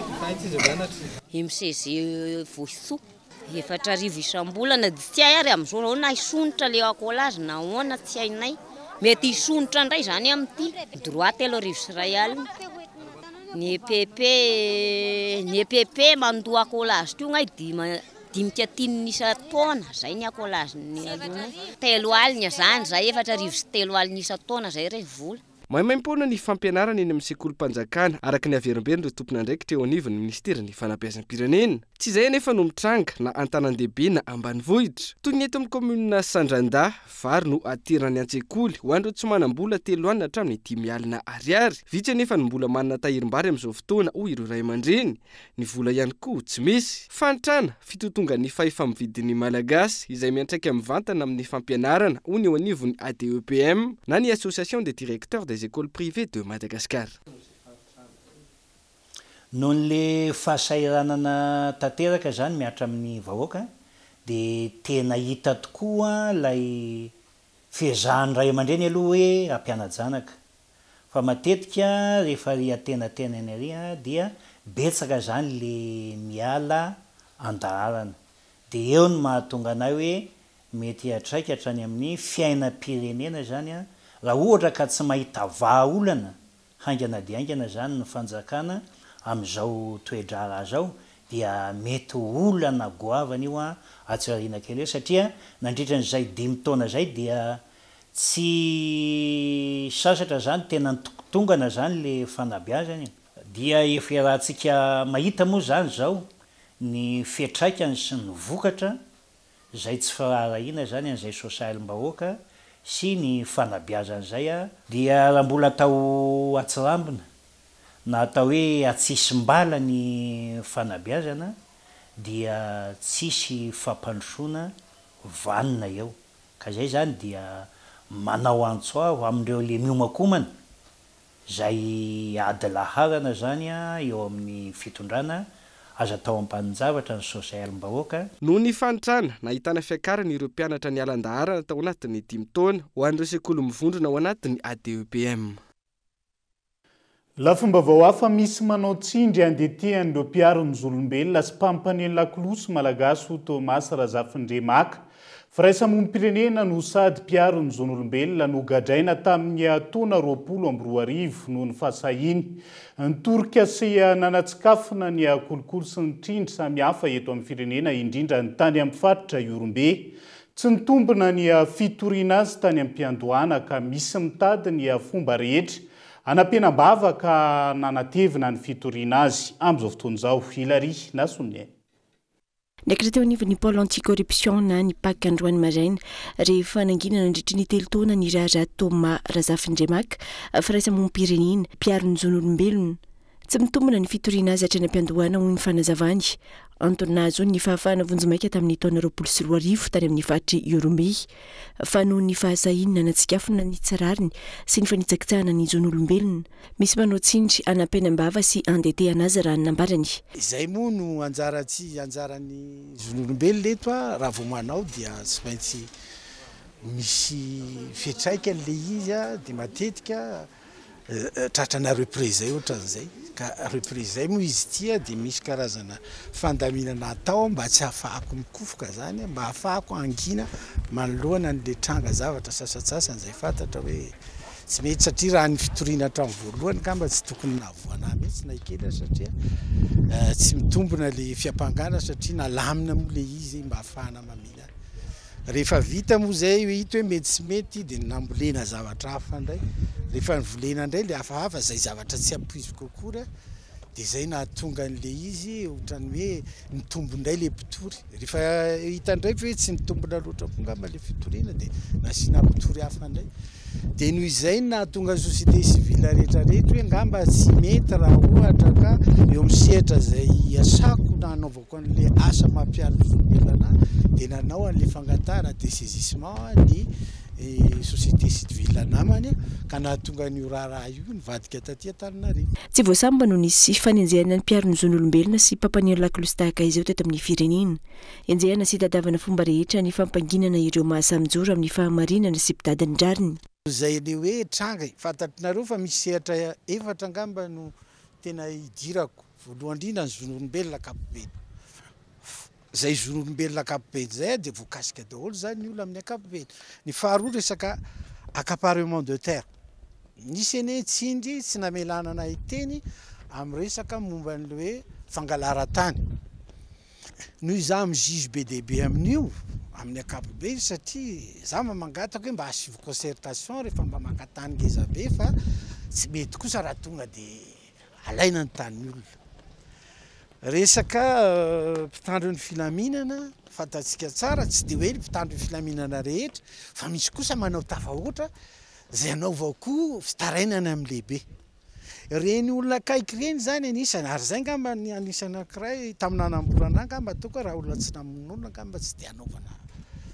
MCG Vohitsoa. 4000 isam-bolana dia tsy hay ary amin'izao raha na hisondrotra le accolage na ahoana tsy hainay. Mety hisondrotra indray izany amin'ity. Droit 3100. Ny EPP, ny EPP mandoa accolage koa ngay dima dimika tinina isan-taona, zay ny accolage-ny alohanay. 30 zany zay, 3400 isan-taona zay re vola. Maimaimpoana ny fampianarana eny amin'ny sekolim-panjakana, araka ny averimberin'ireo tompon'andraikitra eo anivon'ny minisiteran'ny Fanabeazam-pirenena. Tsy izay anefa no mitranga na an-tanàn-dehibe na ambanivohitra. Toy ny eto amin'ny kaominina Sandrandahy, vary no aterina any an-tsekoly ho an'ireo tsy manam-bola telo alina hatramin'ny 50 ariary. Vitsy anefa no mbola manana tahirim-bary amin'izao fotoana, hoy ireo ray aman-dreny. Ny vola ihany koa tsy misy. Fahantrana, fitotongan'ny fahefa-mividin'ny Malagasy, izay miantraika mivantana amin'ny fampianarana, hoy ny eo anivon'ny ADEPM, na ny Association des Directeurs des Ecoles Privées de Madagascar. Noho ny fahasahiranana tanteraka izany mihatra amin'ny vahoaka dia tena hita tokoa ilay fiezahan'ny ray aman-dreny aloha hoe hampiana-janaka. Fa matetika rehefa ary antenatenany ary dia betsaka izany le miala an-daharana. Dia eo no mahatonga anay hoe mety hiantraika hatrany amin'ny fiainam-pirenena izany raha ohatra ka tsy mahita vahaolana haingana dia haingana izany ny fanjakana amin'izao toe-draharaha izao dia mety ho olana goavana io atsy aoriana kely eo satria nandritra an'izay dimy taona izay dia Tsy sasatra zany tena nitongana zany le fanabeazana e. Dia efa iarahantsika mahita moa zany zao ny fiatraikany sy ny vokatra zay tsy firaharahiana zany an'izay sosailim-bahoaka sy ny fanabeazana zay a. Dia raha mbola atao atsirambina na atao hoe atsisimbala ny fanabeazana dia tsisy fampandrosoana vanona eo. Ka izay izany dia manao antso avo amin'ireo le miomakomana izay ady laharana izany eo amin'ny fitondrana, aza atao ambanin-javatra ny sosialim-bahoaka. Noho ny fahantrana, nahitana fiakarana ireo mpianatra niala an-daharana tao anatin'ny dimy taona, ho an'ireo sekoly mivondrona ao anatin'ny ADEPM. Lafim-baovao hafa misy manao tsindry andetehan'ireo mpiaro ny zon'olombelona sy mpampaneno lakolosy malagasy ho Thomas Razafindremaka. Firaisamonim-pirenena no sady mpiaro ny zon'olombelona nogadraina tamin'ny taona 2020 noho ny fahasahiany nitorika sy nanatsikafona ny kolikoly sy ny trindry samihafa eto amin'ny firenena indrindra ny tany amin'ny faritra Ihorombe. Tsy nitombina ny fitoriana azy tany am-piandohana ka misy mitady ny fomba rehetra hanampenam-bava ka nanatevina ny fitoriana azy amin'izao fotoana izao. Hilary Nasoniaina. Niakatra teo anivon'ny Pôle anti-corruption na ny Pac androany maraina rehefa nangina nandritry ny telo taona ny raharaha Thomas Razafindremaka, firaisamonim-pirenena, mpiaro ny zon'olombelona. Tsy mitombina ny fitoriana azy hatrany am-piandohana, hoy ny fanazavany. Antony nahazoany ny fahafahana vonjimaika tamin'ny taona 2020 tany amin'ny faritr'i Ihorombe. Fa noho ny fahasahiany nanatsikafona ny tsy rariny sy ny fanitsakitsahana ny zon'olombelona. Misy manao tsindry hanampenam-bava sy handetehana azy raha ny nambarany. Izay moa no anjara tsy anjaran'ny zon'olombelona eto a, raha vao manao dia tsy maintsy misy fiantraikany le izy a, dia matetika Tratrana reprise ohatran'izay ka reprise zay moa izy ity a dia misy karazana fandaminana atao mba tsy hahafahako mikofoka zany mba hahafahako hangina manoloana an'le tranga zavatra sasantsasany izay fantatra hoe tsy mety satria raha ny fitoriana hatramin'ny voalohany angamba tsy tokony nahavoa anah mihitsy na kely aza satria tsy mitombina le fiampangana satria nalamina moa le izy mba hahafahana mamina Rehefa vita moa izay hoe hita hoe mety sy mety dia nambolena zavatra hafa indray. Rehefa novolena indray ilay hafahafa, izay zavatra tsy ampoiziko akory dia izay nahatonga an'ilay izy ohatran'ny hoe nitombo indray ilay mpitory. Rehefa hita indray fa hoe tsy nitombina loatra koa angamba ilay fitoriana dia nasiana mpitory hafa indray. Dia noho izay no nahatonga ny société civile rehetra rehetra hoe angamba tsy mety raha ohatra ka eo amin'ny sehatra izay iasako na anaovako an'ilay asa mampiaro ny zon'olombelona anahy dia nanao an'ilay fangatahana dessaisissement ny société civile namany ka nahatonga an'io raharaha io nivadika taty Antananarivo. Tsy vao sambany no nisy fanenjehana ny mpiaro ny zon'olombelona sy mpampaneno lakolosy tahaka izao teto amin'ny firenena. Enjehana sy tadiavana fomba rehetra ny fampanginana ireo mahasahy mijoro amin'ny fahamarinana sy mpitady ny rariny. Izay ilay hoe tranga e! Fantatrareo fa misy sehatra efatra angamba no tena idirako. Voalohany indrindra ny zon'olombelona ankapobeny. Izay zon'olombelona ankapobeny izay dia voakasika daholo izany ny olona amin'ny ankapobeny. Ny faharoa resaka accaparement de terre. Nisy anie tsindry tsy namelana anay hiteny amin'ny resaka momba an'ilay hoe fangalaran-tany. Noho izaho mi-juge be dia be amin'io amin'ny ankapobeny satria izaho mba mangataka hoe mba asivo concertation rehefa mba maka tany ngeza be fa tsy mety kosa raha tonga dia alaina ny tanin'ny olona. Resaka mpitandro ny filaminana, fantatsika tsara, tsy dia hoe ny mpitandro ny filaminana rehetra fa misy kosa manao tafahoatra izay anaovako fitarainana amin'ny lehibe. Ireny olona akaiky ireny izany anisany, ary izay angamba ny anisany anankiray tamin'ny nanamborana ahy angamba ataoko hoe raha olona tsy namono olona angamba tsy dia hanaovana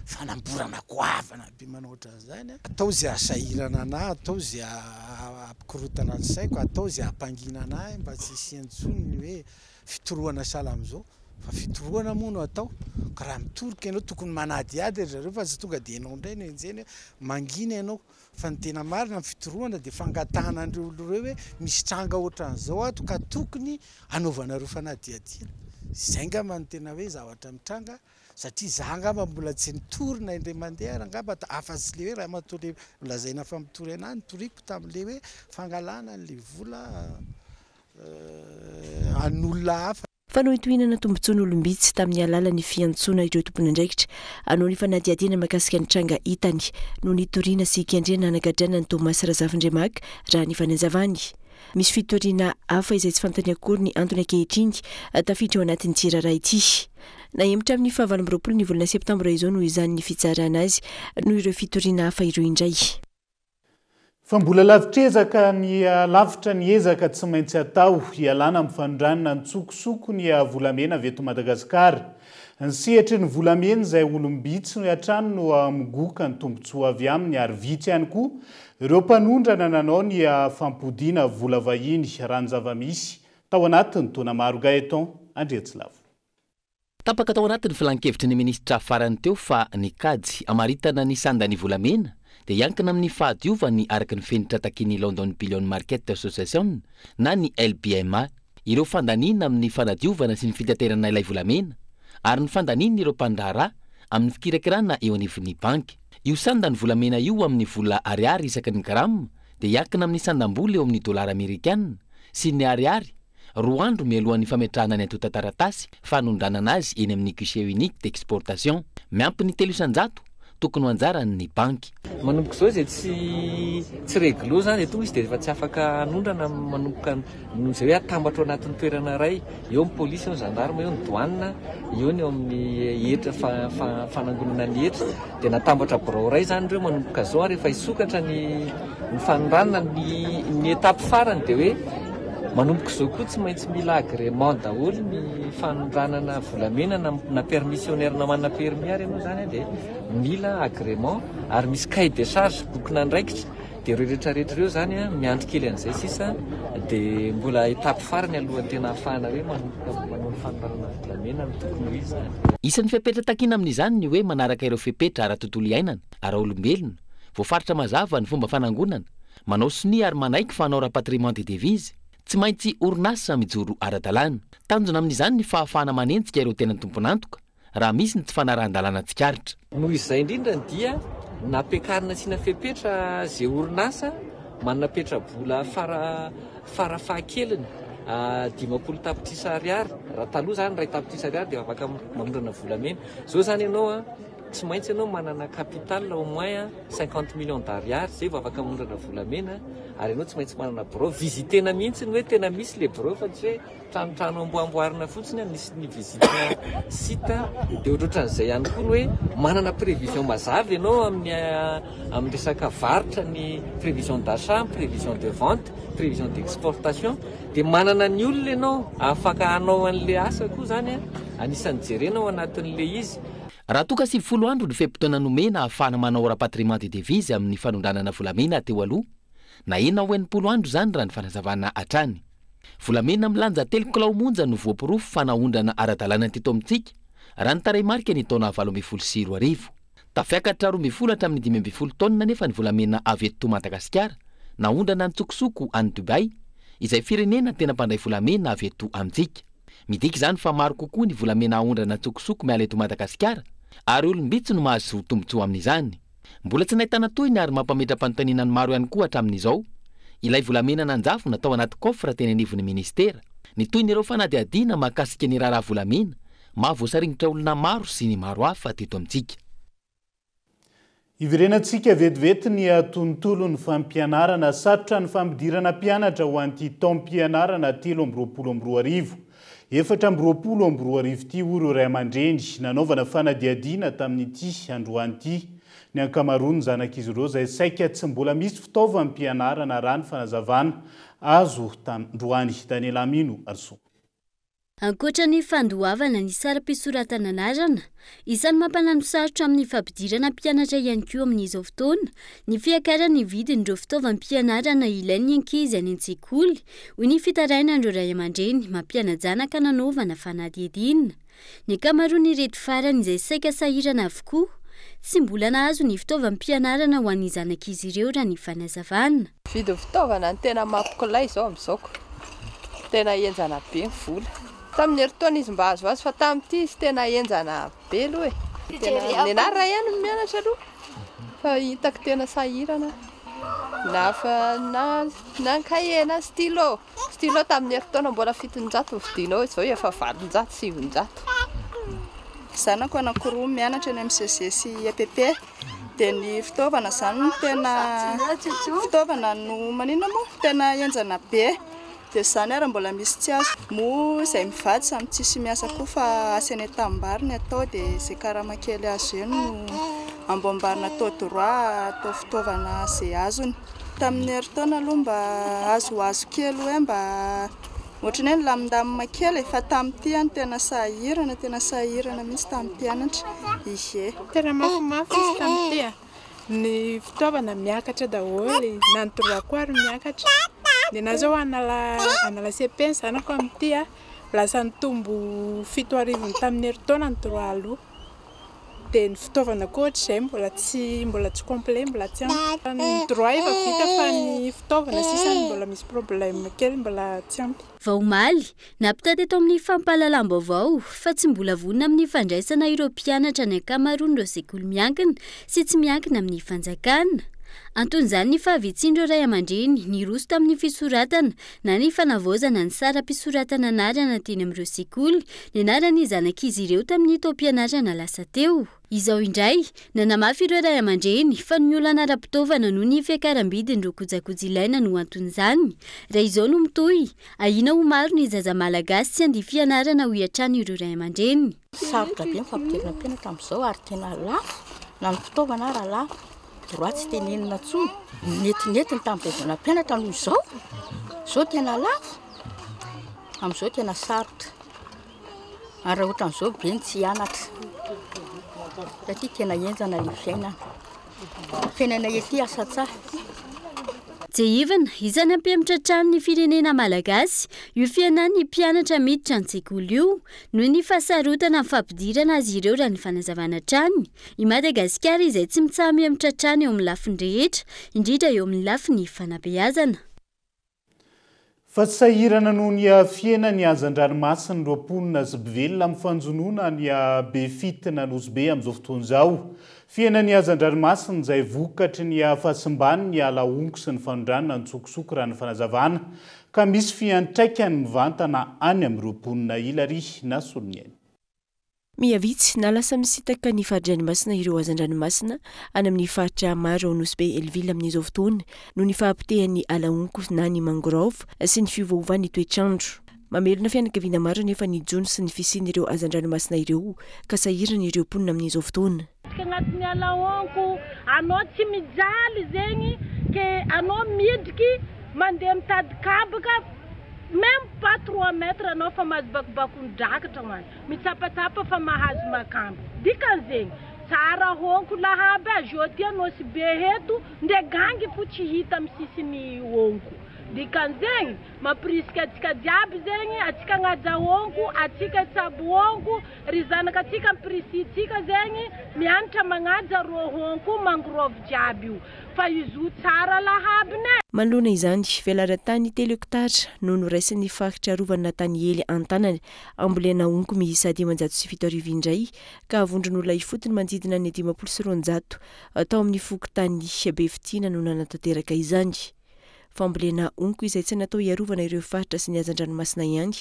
fanamborana goavana be manao ohatran'izany. Atao izay hahasahirana anah, atao izay hampikorontana ny saiko, atao izay hampangina anah mba tsy hisian'ny intsony ny hoe fitorohana sahala amin'izao. Fa fitorohana moa no atao, ka raha mitoroka ianao tokony manadihady ry zareo fa tsy tonga dia ianao indray no enjehina hoe mangina ianao. Fa ny tena marina ny fitorohana dia fangatahana an'ireo olona ireo hoe misy tranga ohatran'izao ato ka tokony hanaovanareo fanadihadiana. Izay angamba no tena hoe zavatra mitranga satria za angamba mbola tsy nitory na indray mandeha ary angamba afa-tsy le hoe ramatoa le lazaina fa mitory anah nitoriako tamin'le hoe fangalana an'le vola an'olona hafa. Fanohintohinana tombontsoan'olom-bitsy tamin'ny alalan'ny fiantsoana ireo tompon'andraikitra hanao ny fanadihadiana mahakasika ny tranga hitany no nitoriana sy kendrena hanagadrana an'i Thomas Razafindremaka, raha ny fanazavany. Misy fitoriana hafa izay tsy fantany akory ny antony ankehitriny tafiditra ao anatin'ity raharaha ity. Nahemotra amin'ny faha 28 ny volana septambra izao noho izany ny fitsarana azy noho ireo fitoriana hafa ireo indray. Fa mbola lavitr'ezaka ny lavitra ny ezaka tsy maintsy atao hialana amin'ny fanondranana an-tsokosoko ny volamena avy eto Madagasikara. Ny sehatry ny volamena izay olom-bitsy hatrany no migoka ny tombontsoa avy aminy ary vitsy ihany koa ireo mpanondrana nanao ny fampodiana vola vahiny raha ny zava-misy tao anatin'ny taona maro Gaëtan Andriatsilavo. Tapaka tao anatin'ny filankevitry ny minisitra farany teo fa ny kajy hamaritana ny sandan'ny volamena dia hiankina amin'ny fahadiovany araka ny fenitra takian'ny London Bullion Market Association na ny LBMA, ireo fandaniana amin'ny fanadiovana sy ny fitaterana ilay volamena ary ny fandanian'ireo mpandraharaha amin'ny fikirakirana eo anivon'ny banky. Io sandan'ny volamena io amin'ny vola ariary isaky ny grama dia hiankina amin'ny sandam-bola eo amin'ny dolara amerikana sy ny ariary Roa andro mialohan'ny fametrahana ny antontan-taratasy fanondranana azy eny amin'ny Guichet unique d'exportation, miampy ny 3% tokony ho anjaran'ny banky. Manomboka izao izay tsy tsy réglo izany dia tonga izy dia efa tsy afaka hanondrana manomboka noho izay hoe atambatra ao anatin'ny toerana iray, eo ny polisy, eo ny gendarme, eo ny douane, eo ny eo amin'ny hetra fanangonana ny hetra dia natambatra birao iray izany ireo manomboka izao ary efa hisokatra ny ny fanondranana ny ny étape farany dia hoe Manomboka izao koa tsy maintsy mila agrément daholo ny fanondranana volamena na na permissionnaire na manana permis ary ianao izany dia mila agrément ary misy cahier de charge bokin'andraikitra dia ireo rehetra rehetra ireo izany miandry kely an'izay sisa dia mbola étape farany alohan'ny tena ahafahana hoe manomboka manao ny fanondranana volamena no tokony ho izy izany. Isan'ny fepetra takiana amin'izany ny hoe manaraka ireo fepetra ara-tontolo iainana, ara-olombelona, voafaritra mazava ny fomba fanangonana, Manao sonia ary manaiky fa hanao rapatriement des devises, tsy maintsy orinasa mijoro ara-dalàna. Tanjona amin'izany ny fahafahana manenjika ireo tena tompon'antoka raha misy ny tsy fanarahan-dalàna tsikaritra. Noho izay indrindra dia nampiakarina asiana fepetra izay orinasa manana petra-bola fara fara fahakeliny 50 tapitrisa ariary, raha taloha izany iray tapitrisa ariary dia afaka manondrana volamena, izao izany ianao tsy maintsy ianao manana capital au moins 50 millions d'ariary zay vao afaka manondrana volamena ary ianao tsy maintsy manana birao visitena mihitsy ny hoe tena misy le birao fa tsy hoe tranotrano amboamboarina fotsiny misy ny visite site dia ohatrohatran'izay ihany koa ny hoe manana prévision mazava ianao amin'ny amin'ny resaka varotra ny prévision d'achat prévision de vente prévision d'exportation dia manana ny olona ianao afaka hanao an'le asa koa zany anisan'ny jerena ao anatin'le izy. Raha toa ka 90 andro ny fe-potoana nomena ahafahana manao rapatriement de devise amin'ny fanondranana volamena teo aloha, nahena ho 60 andro izany raha ny fanazavana hatrany. Volamena milanja telo kilao monja no voaporofo fa naondrana ara-dalàna teto amintsika raha ny tarehimarika ny taona 2018. Tafiakatra 12 hatramin'ny 15 taonina anefa ny volamena avy eto Madagasikara naondrana an-tsokosoko any Dubaï, izay firenena tena mpandray volamena avy eto amintsika. Midika izany fa maro kokoa ny volamena aondrana an-tsokosoko miala eto Madagasikara ary olom-bitsy no mahazo tombontsoa amin'izany. Mbola tsy nahitana tohiny ary mampametra-panontaniana ny maro ihany koa hatramin'izao ilay volamena nanjavona tao anaty coffre teny anivon'ny minisitera. Ny tohin'ireo fanadihadiana mahakasika ny raharaha volamena mahavoasaringotra olona maro sy ny maro hafa teto amintsika. Hiverenantsika vetivety ny tontolon'ny fampianarana. Sarotra ny fampidirana mpianatra ho an'ity taom-pianarana 2023, 2024 ity, hoy ireo ray aman-dreny nanaovana fanadihadiana tamin'ity androany ity. Ny ankamaroan'ny zanak'izy ireo izay saika tsy mbola misy fitaovam-pianarana raha ny fanazavana azo tandroany. Daniela Amino Arsoa. Ankoatra ny fandoavana ny saram-pisoratana anarana, isan'ny mampananosarotra amin'ny fampidirana mpianatra ihany koa amin'izao fotoana ny fiakaran'ny vidin'ireo fitaovam-pianarana ilain'ny ankizy any an-tsekoly, hoy ny fitarainan'ireo ray aman-dreny mampiana-janaka nanaovana fanadihadiana. Ny ankamaroan'ireto farany izay saika sahirana avokoa, tsy mbola nahazo ny fitaovam-pianarana ho an'ny zanak'izy ireo raha ny fanazavana. Vidin'ny fitaovana no tena mampikolay izao amin'izao ko. Tena henjana be ny vola. Tamin'ny herintaona izy mba azoazo fa tamin'ity izy tena henjana be aloha e. Tena nenaha ray ihany no mianatra aloha fa hitako tena sahirana na fa na na ny kahie na stylo. Stylo tamin'ny herintaona mbola 700 no vidinao izao efa 800 900. Zanako anankiroa mianatra eny amin'ny CEG sy EPP. Dia ny fitaovana izany no tena fitaovana no maninona moa? Tena henjana be. Dia izany ary mbola misy tsy azo. Moa izay mivady samy tsisy miasa koa fa asa eny an-tanimbary ny atao dia izay karama kely azo eny no amboamboarina atao droit, atao fitaovana izay azony. Tamin'ny herintaona aloha mba azoazo kely hoe mba Ohatran'ny hoe nilamindamina kely e, fa tamin'ity aho no tena sahirana, tena sahirana mihitsy tamin'ny mpianatra. Ie. Tena mafimafy izy tamin'ity a! Ny fitaovana miakatra daholo, na ny droit koa ary miakatra. Ny anah zao hanala hanala cepe ny zanako amin'ity a, lasa nitombo 7000 tamin'ny herintaona ny droit aloha. Dia ny fitaovana koa ohatr'izay mbola tsy mbola tsy complet, mbola tsy ampy. Ny droit efa vita fa ny fitaovana sisa no mbola misy problème kely mbola tsy ampy. Vao omaly, nampita teto amin'ny fampahalalam-baovao fa tsy mbola vonona amin'ny fandraisana ireo mpianatra ny ankamaroan'ireo sekoly miankina sy tsy miankina amin'ny fanjakana. Anton'izany ny fahavitsian'ireo ray aman-dreny niroso tamin'ny fisoratana na ny fanavaozana ny saram-pisoratana anarana teny amin'ireo sekoly nianaran'ny zanak'izy ireo tamin'ny taom-pianarana lasa teo. Izao indray, nanamafy ireo ray aman-dreny fa ny olana ara-pitaovana noho ny fiakaram-bidin'ireo kojakoja ilaina no anton'izany. Raha izao no mitohy, ahiana ho maro ny zaza malagasy tsy handia fianarana hoy hatrany ireo ray aman-dreny. Sarotra be ny fampidirana mpianatra amin'izao ary tena lafo na ny fitaovana ara lafo. Droit tsy tenenina intsony. Netinetiny tamin'izay vao nampianatra noho izao. Izao tena lafo. Amin'izao tena sarotra. Ary raha ohatran'izao be ny tsy hianatra. Satria tena henjana ilay fiainana. Fiainana ety asa tsara. Tsiahivina, isan'ny hampihemotra hatrany ny firenena malagasy io fihenan'ny mpianatra miditra an-tsekoly io, noho ny fahasarotana amin'ny fampidirana azy ireo raha ny fanazavana hatrany. I Madagasikara izay tsy mitsaha-mihemotra hatrany eo amin'ny lafiny rehetra, indrindra eo amin'ny lafiny fanabeazana. Fa tsy sahirana noho ny fihenan'ny hazan-dranomasina ireo mponina sy mpivelona amin'ny fanjonoana any Befitina Nosy Be amin'izao fotoana izao. Fihenan'ny hazan-dranomasina izay vokatry ny fahasimban'ny ala honko sy ny fanondranana an-tsokosoko raha ny fanazavana ka misy fiantraikany mivantana any amin'ireo mponina Hilary na Soloniaina. Miha-vitsy na lasa misintaka ny fari-dranomasina ireo hazan-dranomasina any amin'ny faritra maro ao Nosy Be Hell-Ville amin'izao fotoana noho ny fahapotehan'ny ala honko na ny mangrove sy ny fiovaovan'ny toetr'andro. Mamelona fianakaviana maro anefa ny jono sy ny fisian'ireo hazan-dranomasina ireo ka sahirana ireo mponina amin'izao fotoana. Miditra agnatin'ny ala honko anao tsy mijaly zegny ke anao midriky mandeha mitady kabaka meme pas trois mètres anao fa mahazo bakobakon-drakatra hoany. Mitsapatsapa fa mahazo makamba. Dikan'zegny, tsara honko lahaby a jeudi a Nosy Be eto, ndre gangy fo tsy hita am sisiny honko. Dikan'izegny, mampirisika antsika jiaby zegny, antsika agnaja honko, antsika hitsabo honko, ry zanaka antsika ampirisihintsika zegny mianatra magnaja rô honko mangrove jiaby io, fa izy io tsara lahabiny e. Manoloana izany, velaran-tany telo hektara no noraisin'ny faritra arovana Taniely an-tanana ambolena honko miisa 75 indray ka vondron'olona ifotony manodidina ny 250 tao amin'ny fokontany Befitiana no nanatanteraka izany. Fambolena honko izay tsy natao hiarovana ireo faritra sy ny hazan-dranomasina ihany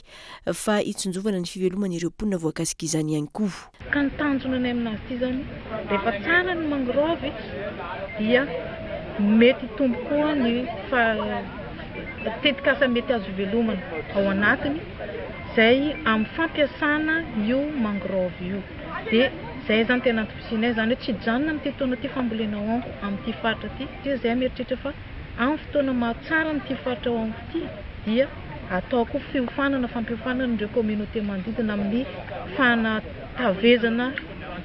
fa hitsinjovana ny fiveloman'ireo mponina voakasik'izany ihany koa. Ka ny tanjona ny aminazy ity zany, rehefa tsara ny mangrove dia mety hitombo koa ny tetikasa mety azo ivelomana ao anatiny izay amin'ny fampiasana io mangrove io. Dia izay zany tena antom-pisianay zany hoe tsy hijanona amin'ity taona ity fambolena honko amin'ity faritra ity satria izahay mieritreritra fa Amin'ny fotoana mahatsara an'ity faritra ao amiko ity dia atao koa fiofanana, fampiofanana ireo communauté manodidina amin'ny fanatavezana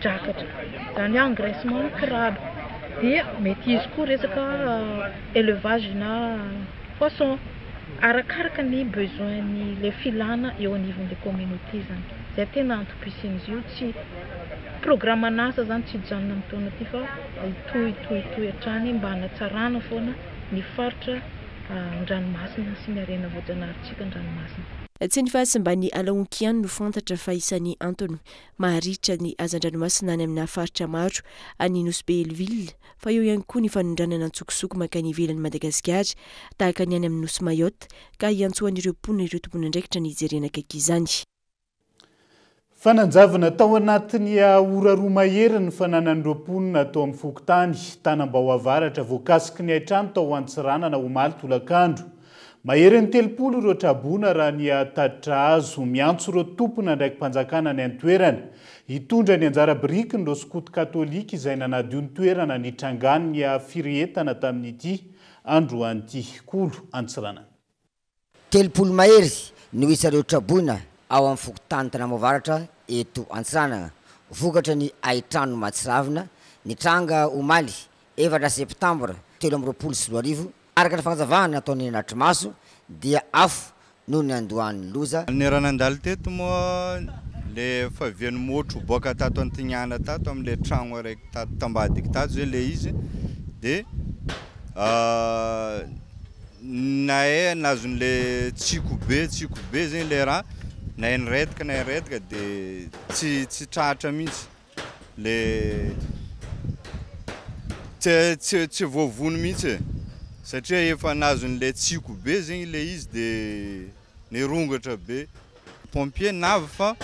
drakatra, izany hoe engraissement crabe, dia mety hisy koa resaka élevage na poisson, arakaraka ny besoin-ny le filana eo anivon'le communauté izany, izay tena antom-pisian'izy io, tsy programan'asa izany tsy hijanona amin'ny taona ity fa. Hitohy hitohy hitohy hatrany mba hanatsarana foana ny faritra an-dranomasina sy ny harena voajanaharintsika an-dranomasina. Tsy ny fahasimban'ny ala honko ihany no fantatra fa isan'ny antony maharitra ny hazan-dranomasina any amina faritra maro any Nosy Be Hell-Ville fa eo ihany koa ny fanondranana an-tsokosoko mankany ivelan'i Madagasikara tahaka ny any amin'ny Nosy Mayotte ka hiantsoan'ireo mponina ireo tompon'andraikitra ny hijerena akaiky izany. Fananjavona tao anatin'ny ora roa mahery ny fananan'ireo mponina tao amin'ny fokontany Tanambao Avaratra voakasiky ny haintrano tao Antsiranana omaly tolakandro. Maherin'ny 30 ireo traboina raha ny tatitra azo. Miantso ireo tompon'andraiki-panjakana any an-toerana hitondra ny anjara birikiny ireo skoto katolika izay nanadio ny toerana nitrangan'ny firehetana tamin'ity androany ity. Kolo Antsiranana. 30 mahery no isan'ireo traboina ao amin'ny fokontany Tanamaovaratra eto Antsiranana, vokatry ny haintrano mahatsiravina nitranga omaly efatra septambra 2023. Araka ny fanazavana nataon'ny nanatri-maso dia afo no niandohan'ny loza. Ny raha nandalo teto moa le favian'ny motro boaka tato Antignana tato amle tragno araiky tato tambadiky tato zay le izy de Nahay nazon'le tsiko be tsiko be zegny le raha, nahay niredaka nahay niredaka de tsy tsy tratra mihitsy le tsy tsy tsy voavono mihitsy e, satria efa nazon'le tsiko be zegny le izy de nirongatra be, pompier navy fa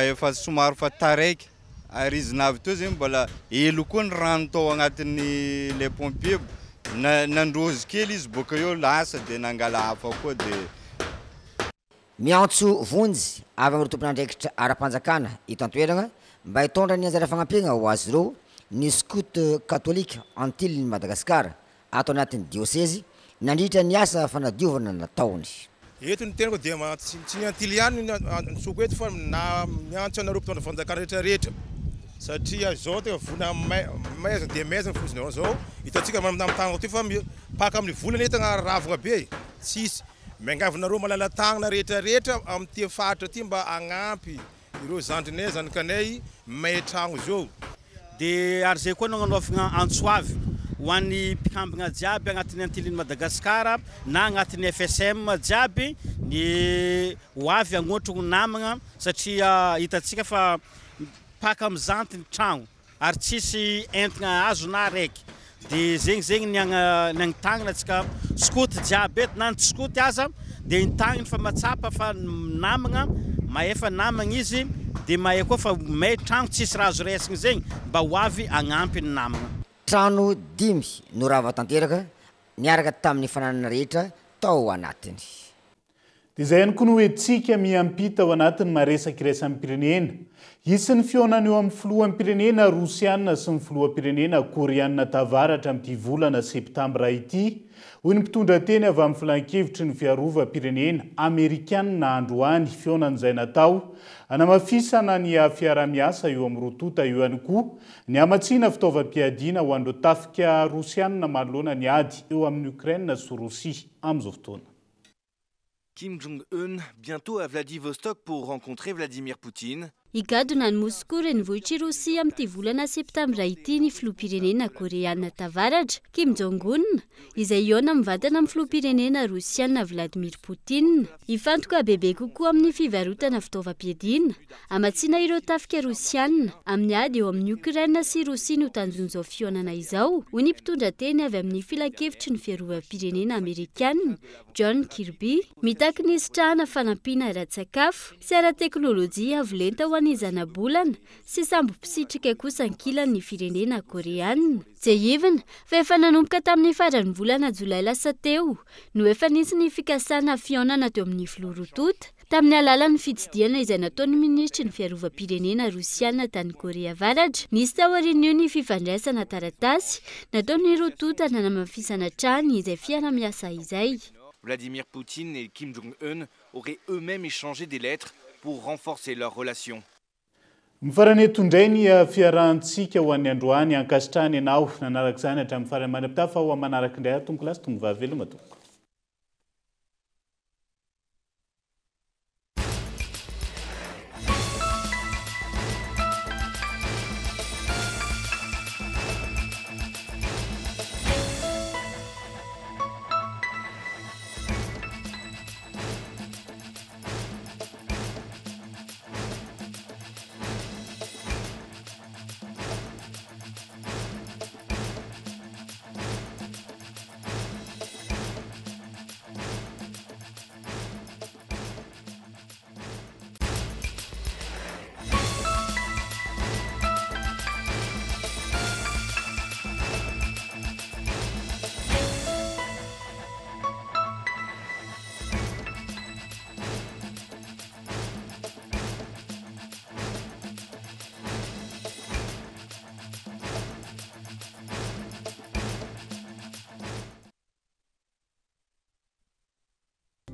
efa somary fa taraiky. Ary izy navy teo zegny mbola elo koa ny rano tao agnatin'ny le pompier, nandrozy kely izy boaka eo lasa de nangala hafa koa de. Miantso vonjy avy amin'ireo tompon'andraikitra ara-panjakana eto an-toerana mba hitondra ny anjara fanampiana ho azy ireo ny Scout katolika Antilin'i Madagasikara ato anatin'ny diosezy nandritra ny asa fanadiovana nataony. Eto ny tenako dia tsy ny Antily ihany no antsoiko eto fa na miantso anareo mpitondra fanjakana rehetra rehetra satria izao tena vola maizina dia maizina ny fotsiny izao hitantsika amin'ny tagnako ity fa mipaka amin'ny vola anie tena ravina be e, tsisy miangavy anareo malala tagnana rehetra rehetra amin'ity faritra ity mba hagnampy Ireo zandrinay, zanakanay may tragno zao. Dia ary izay koa no agnanaovagna antso avy ho an'ny mpikambagna jiaby agnatin'ny Antilin'i Madagasikara na agnatin'ny FSM jiaby ny ho avy hagnotrogno namagna satria hitantsika fa mipaka amizanty ny tragno. Ary tsisy entgna azo na araiky de zegny zegny ny agna ny agnotagnina antsika skoto jiaby eto na ny tsy skoto aza de intagniny fa matsapa fa namagna mahefa namagna izy de mahay koa fa may tragno tsisy raha azo raisigny zegny mba ho avy agnampy ny namagna. Trano dimy no rava tanteraka niaraka tamin'ny fananana rehetra tao anatiny. Dia izay ihany koa no entintsika miampita ao anatin'ny maresaka iraisam-pirenena. Hisy ny fihaonana eo amin'ny filoham-pirenena Rosiana sy ny filoham-pirenena Koreana Tavaratra amin'ity volana septambra ity, hoy ny mpitondra teny avy amin'ny filankevitry ny fiarovam-pirenena Amerikanina androany, fihaonana izay natao hanamafisana ny fiaraha-miasa eo amin'ny roa tonta, eo ihany koa ny hamatsiana fitaovam-piadiana ho an'ireo tafika Rosiana manoloana ny ady eo amin'i Ukraine sy Rosia amin'izao fotoana. Kim Jong-un, bientôt à Vladivostok pour rencontrer Vladimir Poutine. Higadona any Moskoa, renivohitr'i Rosia amin'ity volana septambra ity ny filoham-pirenena Koreana Tavaratra, Kim Jong-un, izay hihaona mivantana amin'ny filoham-pirenena Rosiana Vladimir Poutine. Hifantoka bebe kokoa amin'ny fivarotana fitaovam-piadiana, hamatsiana ireo tafika Rosiana amin'ny ady eo amin'i Okraina sy Rosia no tanjon'izao fihaonana izao, hoy ny mpitondra teny avy amin'ny filankevitry ny fiarovam-pirenena Amerikana, John Kirby, mitaky ny hisitrahana fanampiana ara-tsakafo sy ara-teknolojia avo lenta ho an'ny zanabolana sy sambo mpisitrika kosa ankilany ny firenena Koreana. Tsiahivina fa efa nanomboka tamin'ny faran'ny volana jolay lasa teo no efa nisy ny fikasana fihaonana teo amin'ny filoha roa tonta tamin'ny alalan'ny fitsidihana izay nataon'ny minisitry ny fiarovam-pirenena rosiana tany Korea Avaratra. Nisy taorian'io ny fifandraisana taratasy nataon'ny roa tonta nanamafisana hatrany izay fiara-miasa izay. Vladimir Poutine et Kim Jong-un auraient eux-mêmes échangé des lettres pour renforcer leurs relations. Mifarana eto indray ny fiarahantsika ho an'ny androany. Ankasitrahana ianao nanaraka izany hatramin'ny farany. Mandra-pitafa fa ho amin'ny manaraka indray aho tompokolahy sy tompovavy. Veloma tompoko.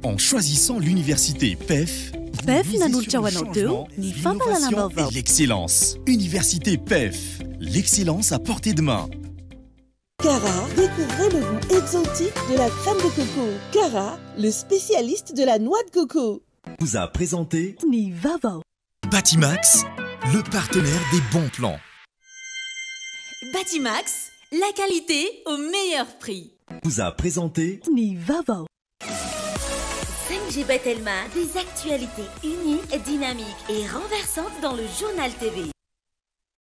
En choisissant l'université PEF, PEF nanolotra ho anao teo ny fampahalalam-baovao. Et l'excellence. Université PEF, l'excellence à portée de main. Cara, découvrez le goût exotique de la crème de coco. Cara, le spécialiste de la noix de coco. Vous a présenté Ny vaovao. Batimax, le partenaire des bons plans. Batimax, la qualité au meilleur prix. Vous a présenté Ny vaovao. 5G Batelma, des actualités uniques, dynamiques et renversantes dans le journal TV.